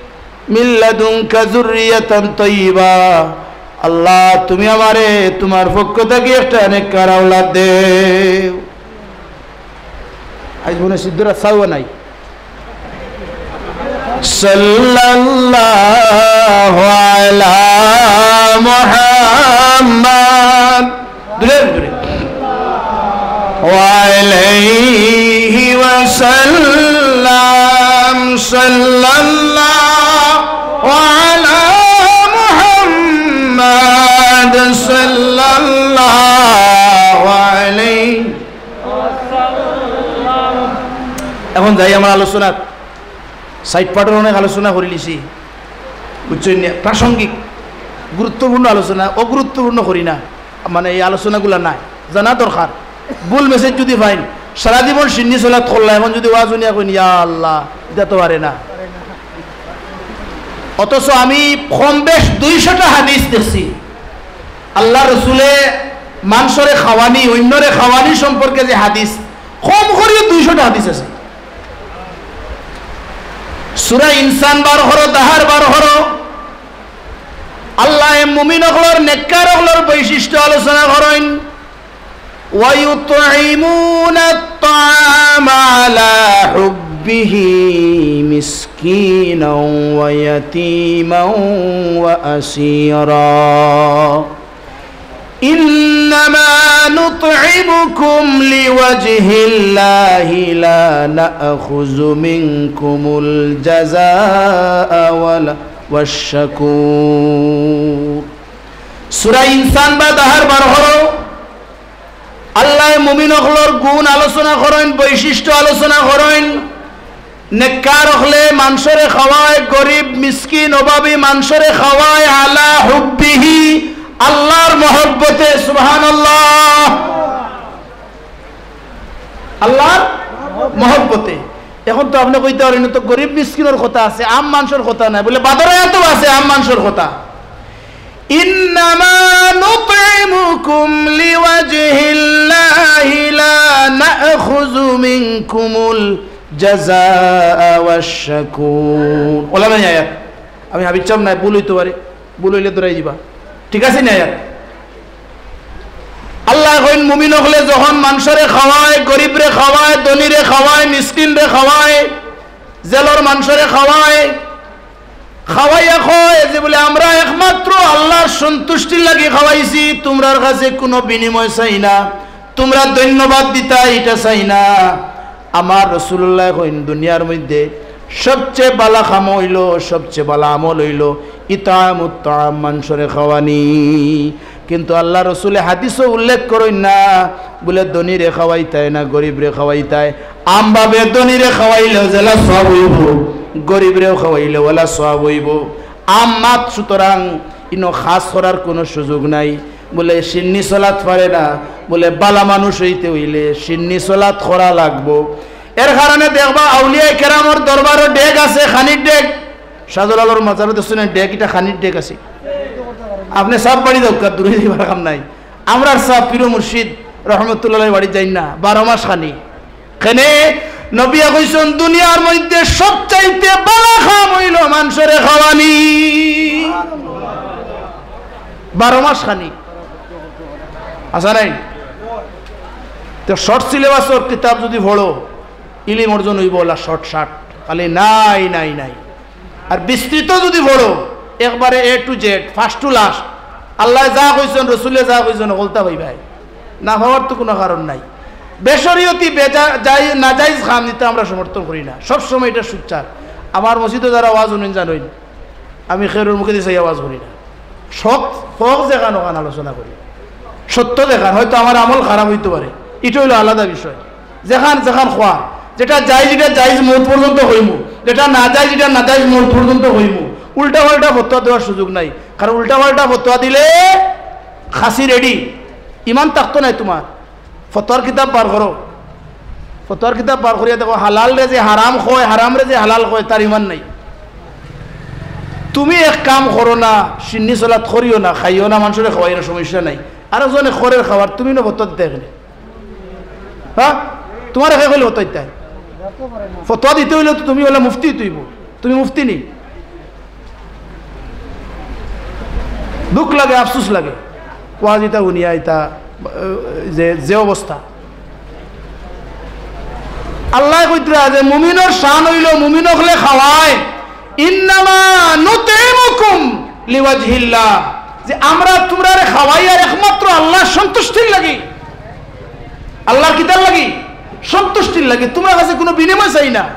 মিন লাদুনকা যুররিয়াতান তাইয়্যিবা।" আল্লাহ, তুমি আমারে তুমার পক্ষ থাকি একটা নেককার আওলাদ দেও। আইজ মনে সিদ্ধরা চাওয়া নাই। সাল্লাল্লাহু আলা মুহাম্মাদ। দূরে, দূরে। ওয়ালাইহি ওয়াসাল্লাম, সাল্লাল্লাহু আলা মুহাম্মাদ, সাল্লাল্লাহু আলাইহি। এখন যাই আমার আলোচনাত। সাইড পার্টর অনেক আলোচনা করিলিছি, বুঝছইন নি? প্রাসঙ্গিক, গুরুত্বপূর্ণ আলোচনা, অগুরুত্বপূর্ণ করি না, মানে এই আলোচনাগুলা নাই, জানা দরকার। ভুল মেসেজ যুদি পাইন, সারা জীবন সিন্নি সলাত করলা, এখন যুদি ওয়াজ হুনিয়া কইন, "ইয়া আল্লাহ", ইটা তো পারে না। অথচ আমি কম বেশ দুইশোটা হাদিস দেখছি, আল্লার রসুলে মানষরে খাওয়ানি, অইন্যরে খাওয়ানি সম্পর্কে যে হাদিস, কম করিও দুইশোটা হাদিস আছে। সূরা ইনসান বার করো, তাহার বার করো, মুমিন অকলর, নেককার অকলর বৈশিষ্ট্য আলোচনা করইন। ويطعمون الطعام على حبه مسكينا ويتيما وأسيرا. إنما نطعمكم لوجه الله لا نأخذ منكم الجزاء ولا والشكور. সূরা ইনসান বা দাহার বার করো, আল্লায় মুমিন অকলর গুণ আলোচনা করইন, বৈশিষ্ট্য আলোচনা করইন। নেককার অকলে মানষরে খাওয়ায়, গরিব, মিসকিন, অভাবী মানষরে খাওয়ায়, আলা হুব্বিহি, আল্লার মহব্বতে, সুবহানাল্লাহ, আল্লার মহব্বতে। এখন তো আপনে কইতা পারইন, ইনো তো গরিব মিসকিনর কথা আছে, আম মানষর কথা নাই। বুলে বাদর আয়াতো আছে আম মানষর কথা। إنما نطعمكم لوجه الله لا نأخذ منكم الجزاء والشكور. ওলা নাই আয়াত? আমি হাফিজ সাব নায়, ভুল অইতো পারে, ভুল অইলে ধরাই দিবা, ঠিক আছে নি আয়াত? আল্লায় কইন, মুমিন অকলে যখন মানষরে খাওয়ায়, গরিবরে খাওয়ায়, ধনীরে খাওয়ায়, মিসকিনরে খাওয়ায়, জেলর মানষরে খাওয়ায়, খাওয়াইয়া কয় যে বুলে, "আমরা একমাত্র আল্লার সন্তুষ্টির লাগি খাওয়াইছি, তুমরার কাছে কুনু বিনিময় চাই না, তুমরা ধন্যবাদ দিতায়, ইটা চাই না।" আমার রাসুলুল্লায় কইন, দুনিয়ার মধ্যে সবচে বালা কাম অইলো, সবচে বালা আমল অইলো ইতআমুত তাআম, মানষরে খাওয়ানি। কিন্তু আল্লার রাসুলে হাদিসো উল্লেখ করইন না, বুলে ধনীরে খাওয়াইতায় না গরিবরে খাওয়াইতায়। আমভাবে ধনীরে খাওয়াইলেও যেলা সওয়াব অইবো, গরিবরেও খাওয়াইলেও ওলা সওয়াব অইবো। আম মাত, সুতরাং ইনো খাস করার কুনু সুযোগ নাই। বুলে শিন্নি চলাত পারে না, বুলে বালা মানুষ অইতে অইলে শিন্নি চলাত করা লাগবো। এর কারণে দেখবা আউলিয়ায়ে কেরামর দরবারো ডেগ আছে, খানির ডেগ। শাহজালালর মাজারো দেখছইন নি ডেগ, ইটা খানির ডেগ আছে। আপনে সাব বাড়ি যাউক্কা, দূরে যাইবার কাম নাই। আমরার সাব পীর মুর্শিদ রহমতুল্লাহ বাড়িত যাইন না, বারো মাস খানি। কেনে? নবিয়ে কইছইন, দুনিয়ার মধ্যে সবচাইতে বালা কাম অইলো মানষরে খাওয়ানি। বারো মাস খানি। আছে নাই? তো short syllabus-র কিতাব যুদি পড়ো, ইলিম অর্জন অইবো ওলা short short। খালি নাই, নাই, নাই। আর বিস্তৃত যুদি পড়ো, একবারে A to Z, first to last, আল্লায় যা কইছইন, রাসুলে যা কইছইন, হকলতা পাইবায়। না পাওয়ার তো কুনু কারণ নাই। বেশরিয়তি, বেজা-, জাই-, নাজাইজ কাম দিতে আমরা সমর্থন করি না, সব সময় ইটা সুচ্চার। আমার মসজিদো যারা ওয়াজ হুনইন জানইন, আমি কেউর মুখেদি চাইয়া ওয়াজ করি না। হক, হক যেখান অখান আলোচনা করি, সত্য যেখান, হয়তো আমার আমল খারাপ অইতো পারে, ইটা অইলো আলাদা বিষয়। যেখান যেখান কওয়ার, যেটা জাইজ, ইটা জাইজ মউত পর্যন্ত কইমু, যেটা নাজাইজ, ইটা নাজাইজ মউত পর্যন্ত কইমু। উল্টা পাল্টা ফতোয়া দেওয়ার সুযোগ নাই, কারণ উল্টা পাল্টা ফতোয়া দিলে খাসি ready, ইমান থাকতো নায় তুমার। ফতোয়ার কিতাব বার করো, ফতোয়ার কিতাব বার করিয়া দেখো, হালালরে যে হারাম কয়, হারামরে যে হালাল কয়, তার ইমান নাই। তুমি এক কাম করো না, শিন্নি চলাত করিও না, খাইও না, মানষরে খাওয়াইও না, সমস্যা নাই। আরকজনে করের খাওয়ার, তুমি না ফতোয়া দিতায় কেনে? হ্যাঁ, তুমারে কে কইলো ফতোয়া দিতায়? ফতোয়া দিতে অইলে তো তুমি অইলা মুফতি অইতে অইবো, তুমি মুফতি নি। দুখ লাগে, আফসোস লাগে, ওয়াজ ইতা হুনিয়া ইতা, আহ, যে, যে অবস্থা। আল্লায় কইতরা যে মুমিনর শান অইলো মুমিন অকলে খাওয়ায়, "ইন্নামা নুতইমুকুম লিওয়াজহিল্লাহ", যে আমরা তুমরারে খাওয়াইয়ার একমাত্র আল্লার সন্তুষ্টির লাগি। আল্লার কিতার লাগি? সন্তুষ্টির লাগি। তুমরার কাছে কুনু বিনিময় চাই না।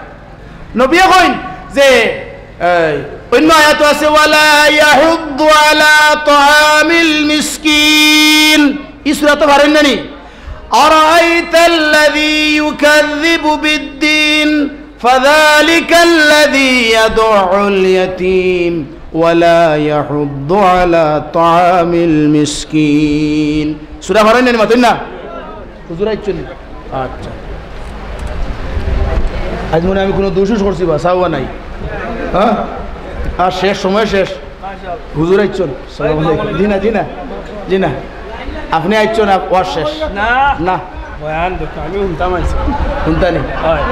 নবিয়ে কইন যে, এই, অইন্য আয়াতো আছে, "ওয়ালা ইয়াহুদ্দু আলা তাআমিল মিসকিন।" ই সূরাত পারইন না নি? "আরাআইতাল্লাযী ইউকাযযিবু বিদ্দীন, ফাযালিকাল্লাযী ইয়াদুউল ইয়াতীম, ওয়ালা ইয়াহুদ্দু আলা তাআমিল মিসকিন।" সূরা পারইন না নি, মাতইন না? হুজুর আইচ্ছইন নি? আচ্ছা। আইজ মনে অয় আমি কুনু দুষ-উষ করছি বা, চাওয়া নাই। হ্যাঁ? আর শেষ, সময় শেষ। হুজুর আইচ্ছইন। সালাম আলাইকুম। জি না, জি না, জি না। আপনে আইচ্ছইন, আপ-, ওয়াজ শেষ। না। না। বয়ান দেখো, আমি হুনতাম আইছি। হুনতা নি? হয়।